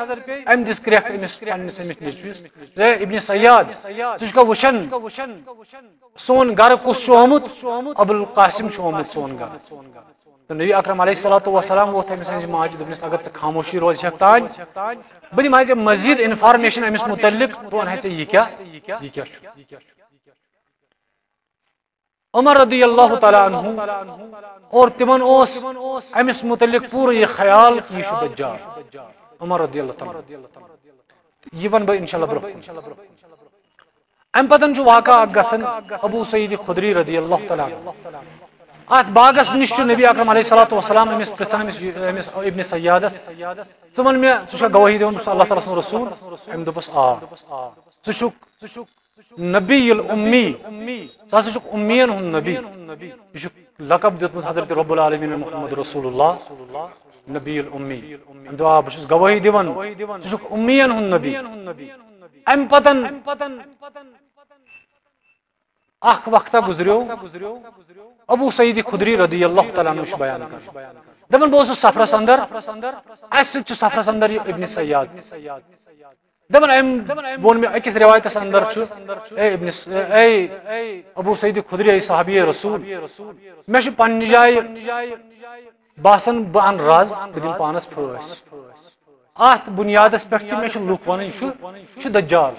أمۍ دِژ کرٛٮ۪کھ أمِس پننِس أمِس نیٚچوِس، "ہے ابن صیاد، ژٕ چھُکھا وٕچھان سون گرٕ کُس چھُ آمُت؟ ابوالقاسم چھُ آمُت سون گرٕ۔" تہٕ نبی اکرم علیہ الصلوۃ والسلام ووٚتھ أمِس سٕنٛزِ ماجہِ، دوٚپنَس، "اگر ژٕ خاموشی روزِ ہٮ۪کھ تانۍ، بہٕ دِمہٕ ہا ژےٚ مزید انفارمیشن أمِس متعلق، بہٕ وَنہٕ ہا ژےٚ یہِ کیٛاہ، یہِ کیٛاہ چھُ۔" عمر رضی اللہ تعالیٰ عنہ اور تِمن اوس أمِس متعلق پوٗرٕ یہِ خیال کہِ یہِ چھُ دجال۔ عمر رضی اللہ تعالیٰ عنہ۔ یہِ وَنہٕ بہٕ انشاءاللہ برٛونٛہہ کُن۔ اَمہِ پتہٕ چھُ واقعہ اکھ گژھان ابو سعید خدری رضی اللہ تعالیٰ عنہ۔ اتھ باغس نِش چھُ نبی اکرم علیہ الصلوۃ والسلام أمِس پرژھان، أمِس، أمِس ابن صیادس، "ژٕ وَن مےٚ، ژٕ چھُکھا گوٲہی دِوان بہٕ چھُس اللہ تعالیٰ سُنٛد رسول؟" أمۍ دوٚپُس، "آ۔" "ژٕ چھُکھ نبی الامی، ژٕ ہسا چھُکھ اُمین ہُنٛد نبی۔" یہِ چھُ لقب دیُتمُت حضرت رب العالمین محمد رسول اللہ نبی الامی۔ أمۍ دوٚپ، "آ، بہٕ چھُس گوٲہی دِوان، ژٕ چھُکھ اُمین ہُنٛد نبی۔" اَمہِ پتن اکھ وقتہ گُزریو، ابو سعید خدری رضی اللہ تعالیٰ عنہ چھُ بیان کران۔ دپان، بہٕ اوسُس سفرس اندر، اسہِ سۭتۍ چھُ سفرس اندر یہِ ابن صیاد۔ دپان، أمۍ ووٚن مےٚ أکِس رِوایتَس اندر چھُ، اے ابن س-، اے ابو سعید خدری، اے صحابی رسول، مےٚ چھُ پننہِ جایہِ باسان بہٕ اَنہٕ رز، بہٕ دِمہٕ پانَس پھٲسۍ۔ اَتھ بُنیادَس پٮ۪ٹھ کہِ مےٚ چھِ لُکھ وَنان، یہِ چھُ، یہِ چھُ دجال۔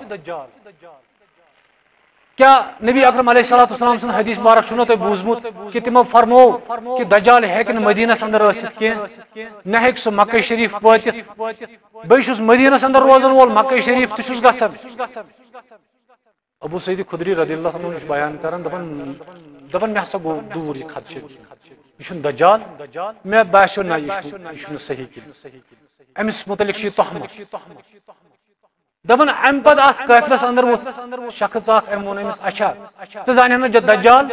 کیا نبی اکرم علیہ الصلوۃ والسلام سُنٛد حدیث مبارک چھُو نہ تۄہہِ بوٗزمُت کہِ تِمو فرموو کہِ دجال ہیٚکہِ نہٕ مدینس اندر ٲسِتھ کینٛہہ، نہ ہیٚکہِ سُہ مکہ شریف وٲتِتھ؟ بہٕ چھُس مدینس اندر روزن وول، مکہ شریف تہِ چھُس گژھان۔ ابو سعید خدری رضی اللہ عنہ چھُ بیان کران، دپان، دپان، مےٚ ہسا گوٚو دوٗر یہِ خدشہٕ، یہِ چھُنہٕ دجال، مےٚ باسیو نہ، یہِ چھُنہٕ، یہِ چھُنہٕ صحیح کینٛہہ، أمِس متعلق چھِ یہِ تہمت۔ دپان، امہِ پتہٕ اتھ قٲفلس اندر ووٚتھ شخص اکھ، أمۍ ووٚن أمِس، اچھا، ژٕ زانکھ نہ ج-، دجال؟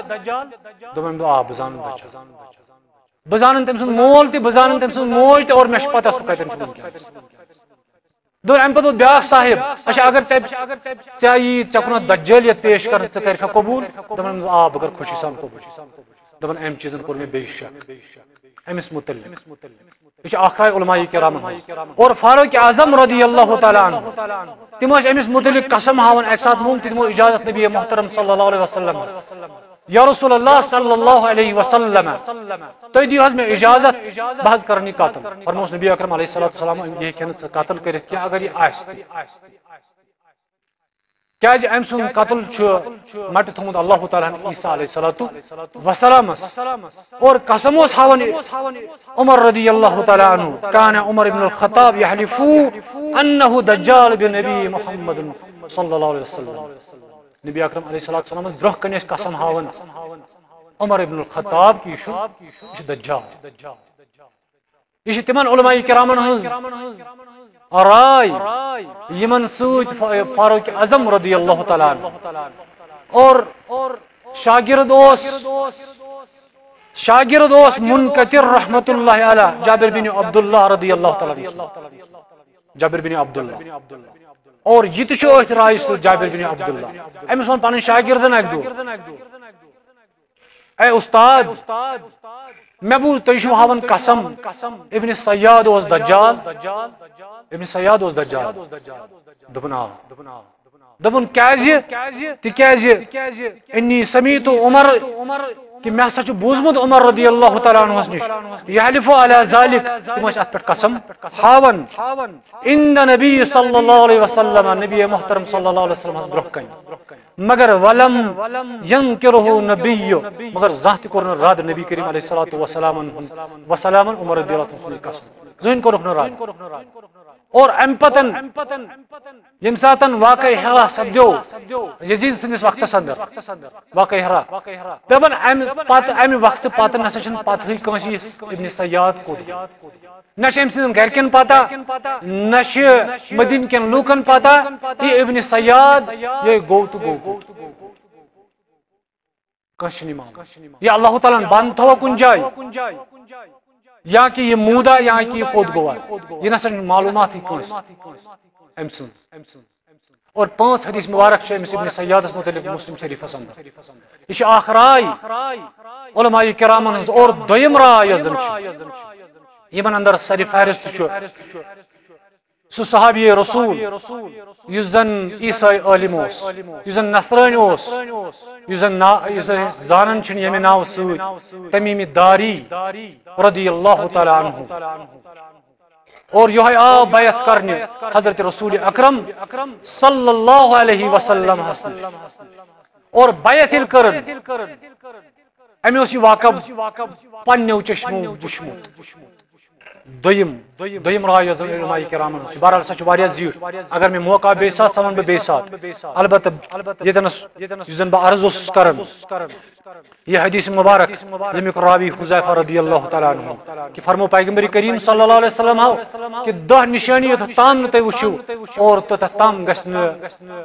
دوٚپُن، آ، بہٕ زانن دجال۔ بہٕ زانن تٔمۍ سُنٛد مول تہِ، بہٕ زانن تٔمۍ سٕنٛز موج تہِ، اور مےٚ چھِ پتہ سُہ کتٮ۪ن چھُ وٕنکیٚنس۔ دوٚپُن، امہِ پتہٕ ووٚتھ بیٛاکھ صاحب، اچھا، اگر ژےٚ، ژےٚ یی، ژےٚ کُنتھ دجٲلیت پیش کرنہٕ، ژٕ کرکھا قبوٗل؟ دوٚپُن، آ، بہٕ کرٕ خوشی سان قبوٗل۔ دوٚپُن، امہِ چیٖزن کوٚر مےٚ بیٚیہِ شک أمِس متعلق۔ یہِ چھُ آخرای علماء کرامن ہٕنٛز۔ اور فاروق اعظم رضی اللہ تعالیٰ عنہ، تِم ٲسۍ أمِس متعلق قسم ہاوان، اَکہِ ساتہٕ موٚنگ تِمو اجازت نبی محترم صلی اللہ علیہ وسلم۔ یا رسول اللہ صلی اللہ علیہ وسلم، تُہۍ دِیِو حظ مےٚ اجازت، بہٕ حظ کرن یہِ قتل۔ فرموس نبی اکرم علیہ الصلوۃ والسلام، أمۍ یہِ ہیٚکہِ نہٕ ژٕ قتل کٔرِتھ کینٛہہ اگر یہِ آسہِ تہِ۔ کیازِ أمۍ سُنٛد قتل چھُ مٹہِ تھوٚمُت اللہ تعالیٰ ہن عیسیٰ علیہ الصلوۃ والسلامس۔ اور قسم اوس ہاوان عمر رضی اللہ تعالیٰ عنہ، کان عمر ابن الخطاب یحلف انہ دجال بنبی محمد صلی اللہ علیہ وسلم۔ نبی اکرم علیہ الصلوۃ والسلامس برونٛہہ کنہِ ٲسۍ قسم ہاوان عمر ابن الخطاب کہِ یہِ چھُ، یہِ چھُ دجال۔ یہِ چھِ تِمن علماء کرامن ہٕنٛز راے، یِمن سۭتۍ فا-، فاروق اعظم رضی اللہ تعالیٰ عنہ اور شاگرد اوس، شاگرد اوس منکتر رحمت اللہ علیہ جابر بن عبداللہ رضی اللہ تعالیٰ عنہ۔ جابر بن عبداللہ۔ اور یہِ تہِ چھُ أتھۍ رایہِ سۭتۍ جابر بن عبداللہ۔ أمِس ووٚن پنٕنۍ شاگردن اکہِ دۄہ، اے استاد، مےٚ بوٗز تُہۍ چھِو ہاوان قسم، ابن صیاد اوس دجال، ابن صیاد اوس دجال۔ دوٚپُن، آ۔ دوٚپُن، کیازِ؟ تِکیازِ انی سمیت عمر، کہِ مےٚ ہسا چھُ بوٗزمُت عمر رضی اللہ تعالیٰ عنہس نِش، یحلف علی ذالک، تِم ٲسۍ اتھ پٮ۪ٹھ قسم ہاوان۔ عند نبی صلی اللہ علیہ وسلم، نبی محترم صلی اللہ علیہ وسلمس برونٛہہ کنہِ۔ مگر ولم ینکرہ نبی، مگر زانٛہہ تہِ کوٚر نہٕ رد نبی کریم علیہ الصلوۃ والسلام، وسلامن عمر رضی اللہ عنہ سُنٛد قسم۔ زٕہٕنۍ کوٚرُکھ نہٕ رد۔ اور امہِ پتن ییٚمہِ ساتن واقعہ حرا سپدیو یزید سٕنٛدِس وقتس اندر، واقعہ حرا، دپان امہِ پتہٕ، امہِ وقتہٕ پتہٕ نسا چھُنہٕ پتہٕے کٲنٛسہِ یہِ ابن صیاد کوٚت گوٚو۔ نہ چھِ أمۍ سٕنٛدٮ۪ن گرِکٮ۪ن پتہ، نہ چھِ مدیٖنہٕ کٮ۪ن لوٗکن پتہ، یہِ ابن صیاد، یہِ گوٚو تہٕ گوٚو کوٚت۔ کٲنٛسہِ چھُنہٕ یہِ معلوم۔ یہِ اللہ تعالیٰ ہن بنٛد تھوٚوا کُنہِ جایہِ، یا کہِ یہِ موٗدا، یا کہِ یہِ کوٚت گوٚوا، یہِ نسا چھُنہٕ معلوٗماتٕے کٲنٛسہِ أمۍ سٕنٛز۔ اور پانٛژھ حدیث مبارک چھِ أمِس ابن صیادس متعلق مسلم شریفس اندر۔ یہِ چھِ اکھ راے علماء کرامن ہٕنٛز۔ اور دوٚیِم راے یۄس زن چھِ، یِمن اندر سر فہرست چھُ سُہ صحابی رسول یُس زن عیسائی عالم اوس، یُس زن نصرٲنۍ اوس، یُس زن نا یُس زن أسۍ زانان چھِنہٕ ییٚمہِ ناوٕ سۭتۍ، تمیٖم داری رضی اللہ تعالیٰ عنہ۔ اور یہے آو بیعت کرنہِ حضرت رسول اکرم صلی اللہ علیہ وسلم ہس نِش۔ اور بیعت ییٚلہِ کٔرٕن، أمۍ اوس یہِ واقعہ پننیو چشمو وُچھمُت۔ دوٚیِم، دوٚیِم راے یۄس زن علماء کرامن ہٕنٛز چھِ، بہرحال سۄ چھِ واریاہ زیٖٹھ، اگر مےٚ موقع آو بیٚیہِ ساتہٕ، سۄ ونہٕ بہٕ بیٚیہِ ساتہٕ۔ البتہ ییٚتنس یُس زن بہٕ عرض اوسُس کران، یہِ حدیث مبارک، ییٚمیُک راوی حذیفہ رضی اللہ تعالیٰ عنہ، کہ فرمو پیغمبر کریم صلی اللہ علیہ وسلم ہو کہ دہ نشانی یوٚتتھ تام نہٕ تُہۍ وٕچھِو اور توٚتتھ تام گژھِ نہٕ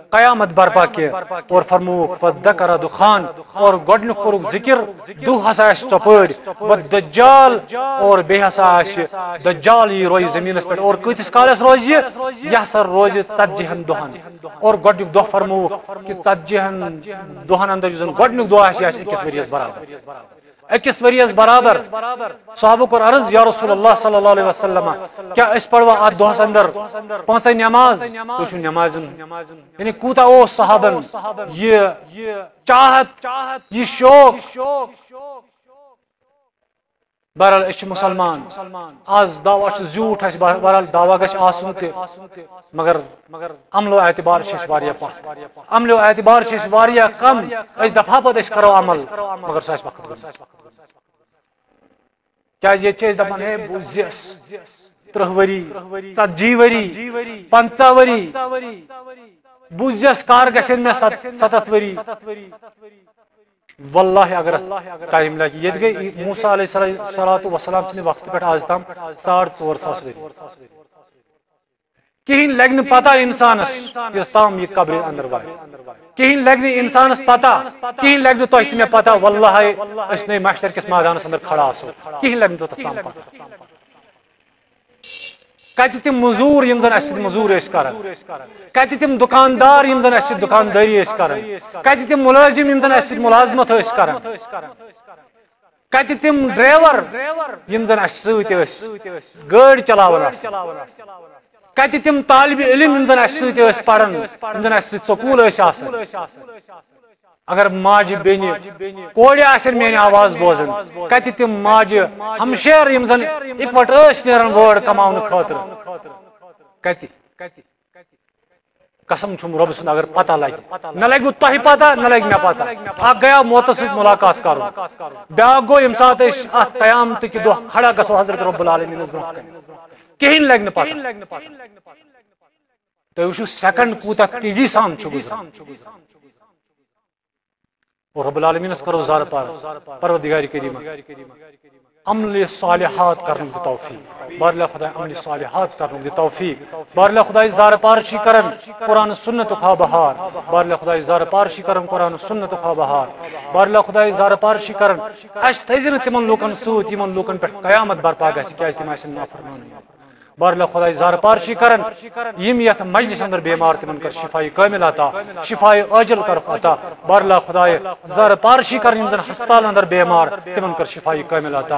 قیامت برپا کینٛہہ۔ اور فرمووُکھ، فذکر دخان، اور گۄڈنیُک کوٚرُکھ ذکر، دُہ ہسا آسہِ ژۄپٲرۍ، و دجال، اور بیٚیہِ ہسا آسہِ دجال، یی روزِ زٔمیٖنَس پٮ۪ٹھ۔ اور کۭتِس کالَس روزِ یہِ؟ یہِ ہسا روزِ ژتجی ہن دۄہَن۔ اور گۄڈنیُک دۄہ فرمووُکھ کہ ژتجی ہن دۄہَن اندر یُس زَن گۄڈنیُک دۄہ آسہِ، یہِ آسہِ أکِس ؤریَس برابر۔ أکِس ؤریَس برابر۔ صحابو کوٚر عرض، یا رسول اللہ صلی اللہ علیہ وسلم، کیٛاہ أسۍ پروا اَتھ دۄہَس اندر پانٛژَے نٮ۪ماز؟ تُہۍ چھِو نٮ۪مازِ ہُنٛد، یعنی کوٗتاہ اوس صحابن یہِ چاہت، یہِ شوق۔ بہرحال، أسۍ چھِ مُسلمان۔ آز دعویٰ چھُ زیوٗٹھ اَسہِ، بہر-، بہرحال، دعویٰ گژھِ آسُن تہِ، مگر عملو اعتبار چھِ أسۍ واریاہ پَتھ۔ عملو اعتبار چھِ أسۍ واریاہ کم۔ أسۍ دَپہٕ ہا پَتہٕ أسۍ کَرو عمل، مگر سُہ آسہِ وقت گوٚمُت۔ کیٛازِ ییٚتہِ چھِ أسۍ دَپان، ہے، بوٗزِس، تٕرٛہ ؤری، ژتجی ؤری، پنٛژاہ ؤری، بوٗزِس، کر گژھن مےٚ ست-، ستتھ ؤری۔ واللہ اگر اتھ ٹائم لگہِ، ییٚتہِ گٔے موسیٰ علیہ الصلوۃ والسلام سٕنٛدِ وقتہٕ پٮ۪ٹھ آز تام ساڑ ژور ساس ؤری۔ کِہیٖنۍ لگہِ نہٕ پتہ انسانس یوٚت تام یہِ قبرِ اندر واتہِ۔ کِہیٖنۍ لگہِ نہٕ انسانس پتہ، کِہیٖنۍ لگہِ نہٕ تۄہہِ تہِ مےٚ پتہ، واللہ أسۍ نے محشر کِس مٲدانس اندر کھڑا آسو، کِہیٖنۍ لگہِ نہٕ توٚتتھ تام پتہ۔ کتہِ تِم مزوٗر یِم زن اسہِ سۭتۍ مزوٗرۍ ٲسۍ کران؟ کتہِ تِم دُکاندار یِم زن اسہِ سۭتۍ دُکاندٲری ٲسۍ کران؟ کتہِ تِم مُلٲزِم یِم زن اسہِ سۭتۍ مُلازمت ٲسۍ کران؟ کتہِ تِم ڈرایور یِم زن اسہِ سۭتۍ ٲسۍ گٲڑۍ چلاوان آسان؟ کتہِ تِم طالب علم یِم زن اسہِ سۭتۍ ٲسۍ پران، یِم زن اسہِ سۭتۍ سکوٗل ٲسۍ آسان؟ اگر ماجہِ بیٚنہِ کورِ آسن میٲنۍ آواز بوزان، کتہِ تِم ماجہِ ہمشیر یِم زن اِکوٹہٕ ٲسۍ نیران وٲر کماونہٕ خٲطرٕ؟ کتہِ؟ قسم چھُم رۄبہٕ سُنٛد، اگر پتہ لگہِ، نہ لگہِ وۄنۍ تۄہہِ پتہ، نہ لگہِ مےٚ پتہ۔ اکھ گٔیو موتس سۭتۍ ملاقات کرُن، بیاکھ گوٚو ییٚمہِ ساتہٕ أسۍ اتھ قیامتٕکۍ دۄہ کھڑا گژھو حضرت رب العالمینس برونٛہہ کنہِ۔ کِہیٖنۍ لگہِ نہٕ پتہ۔ تُہۍ وٕچھِو سیکنڈ کوٗتاہ تیزی سان چھُ گُزران۔ اور رب العالمینس کرو زارٕ پار، پروردگار کریمہ، عمل صالحات کرنُک دِ توفیق۔ بارلہ خداے عمل صالحات کرنُک دِ توفیق۔ بارلہ خداے زارٕ پار چھِ کران قرآن سنتُک ہا بہار۔ بارلہ خداے زارٕ پار چھِ کران قرآن سنتُک ہا بہار۔ بارلہ خداے زارٕ پار چھِ کران، اَسہِ تھٲیزِ نہٕ تِمن لوٗکن سۭتۍ یِمن لوٗکن پٮ۪ٹھ قیامت برپا گژھِ، کیازِ تِم آسن نافرمانٕے۔ بارلہ خداے زارٕ پار چھِ کران، یِم یتھ مجلس اندر بیمار تِمن کر شفای کامل عطا، شفای عاجل کرُکھ عطا۔ بارلہ خداے زارٕ پار چھِ کران، یِم زن ہسپتال اندر بیمار تِمن کر شفای کامل عطا۔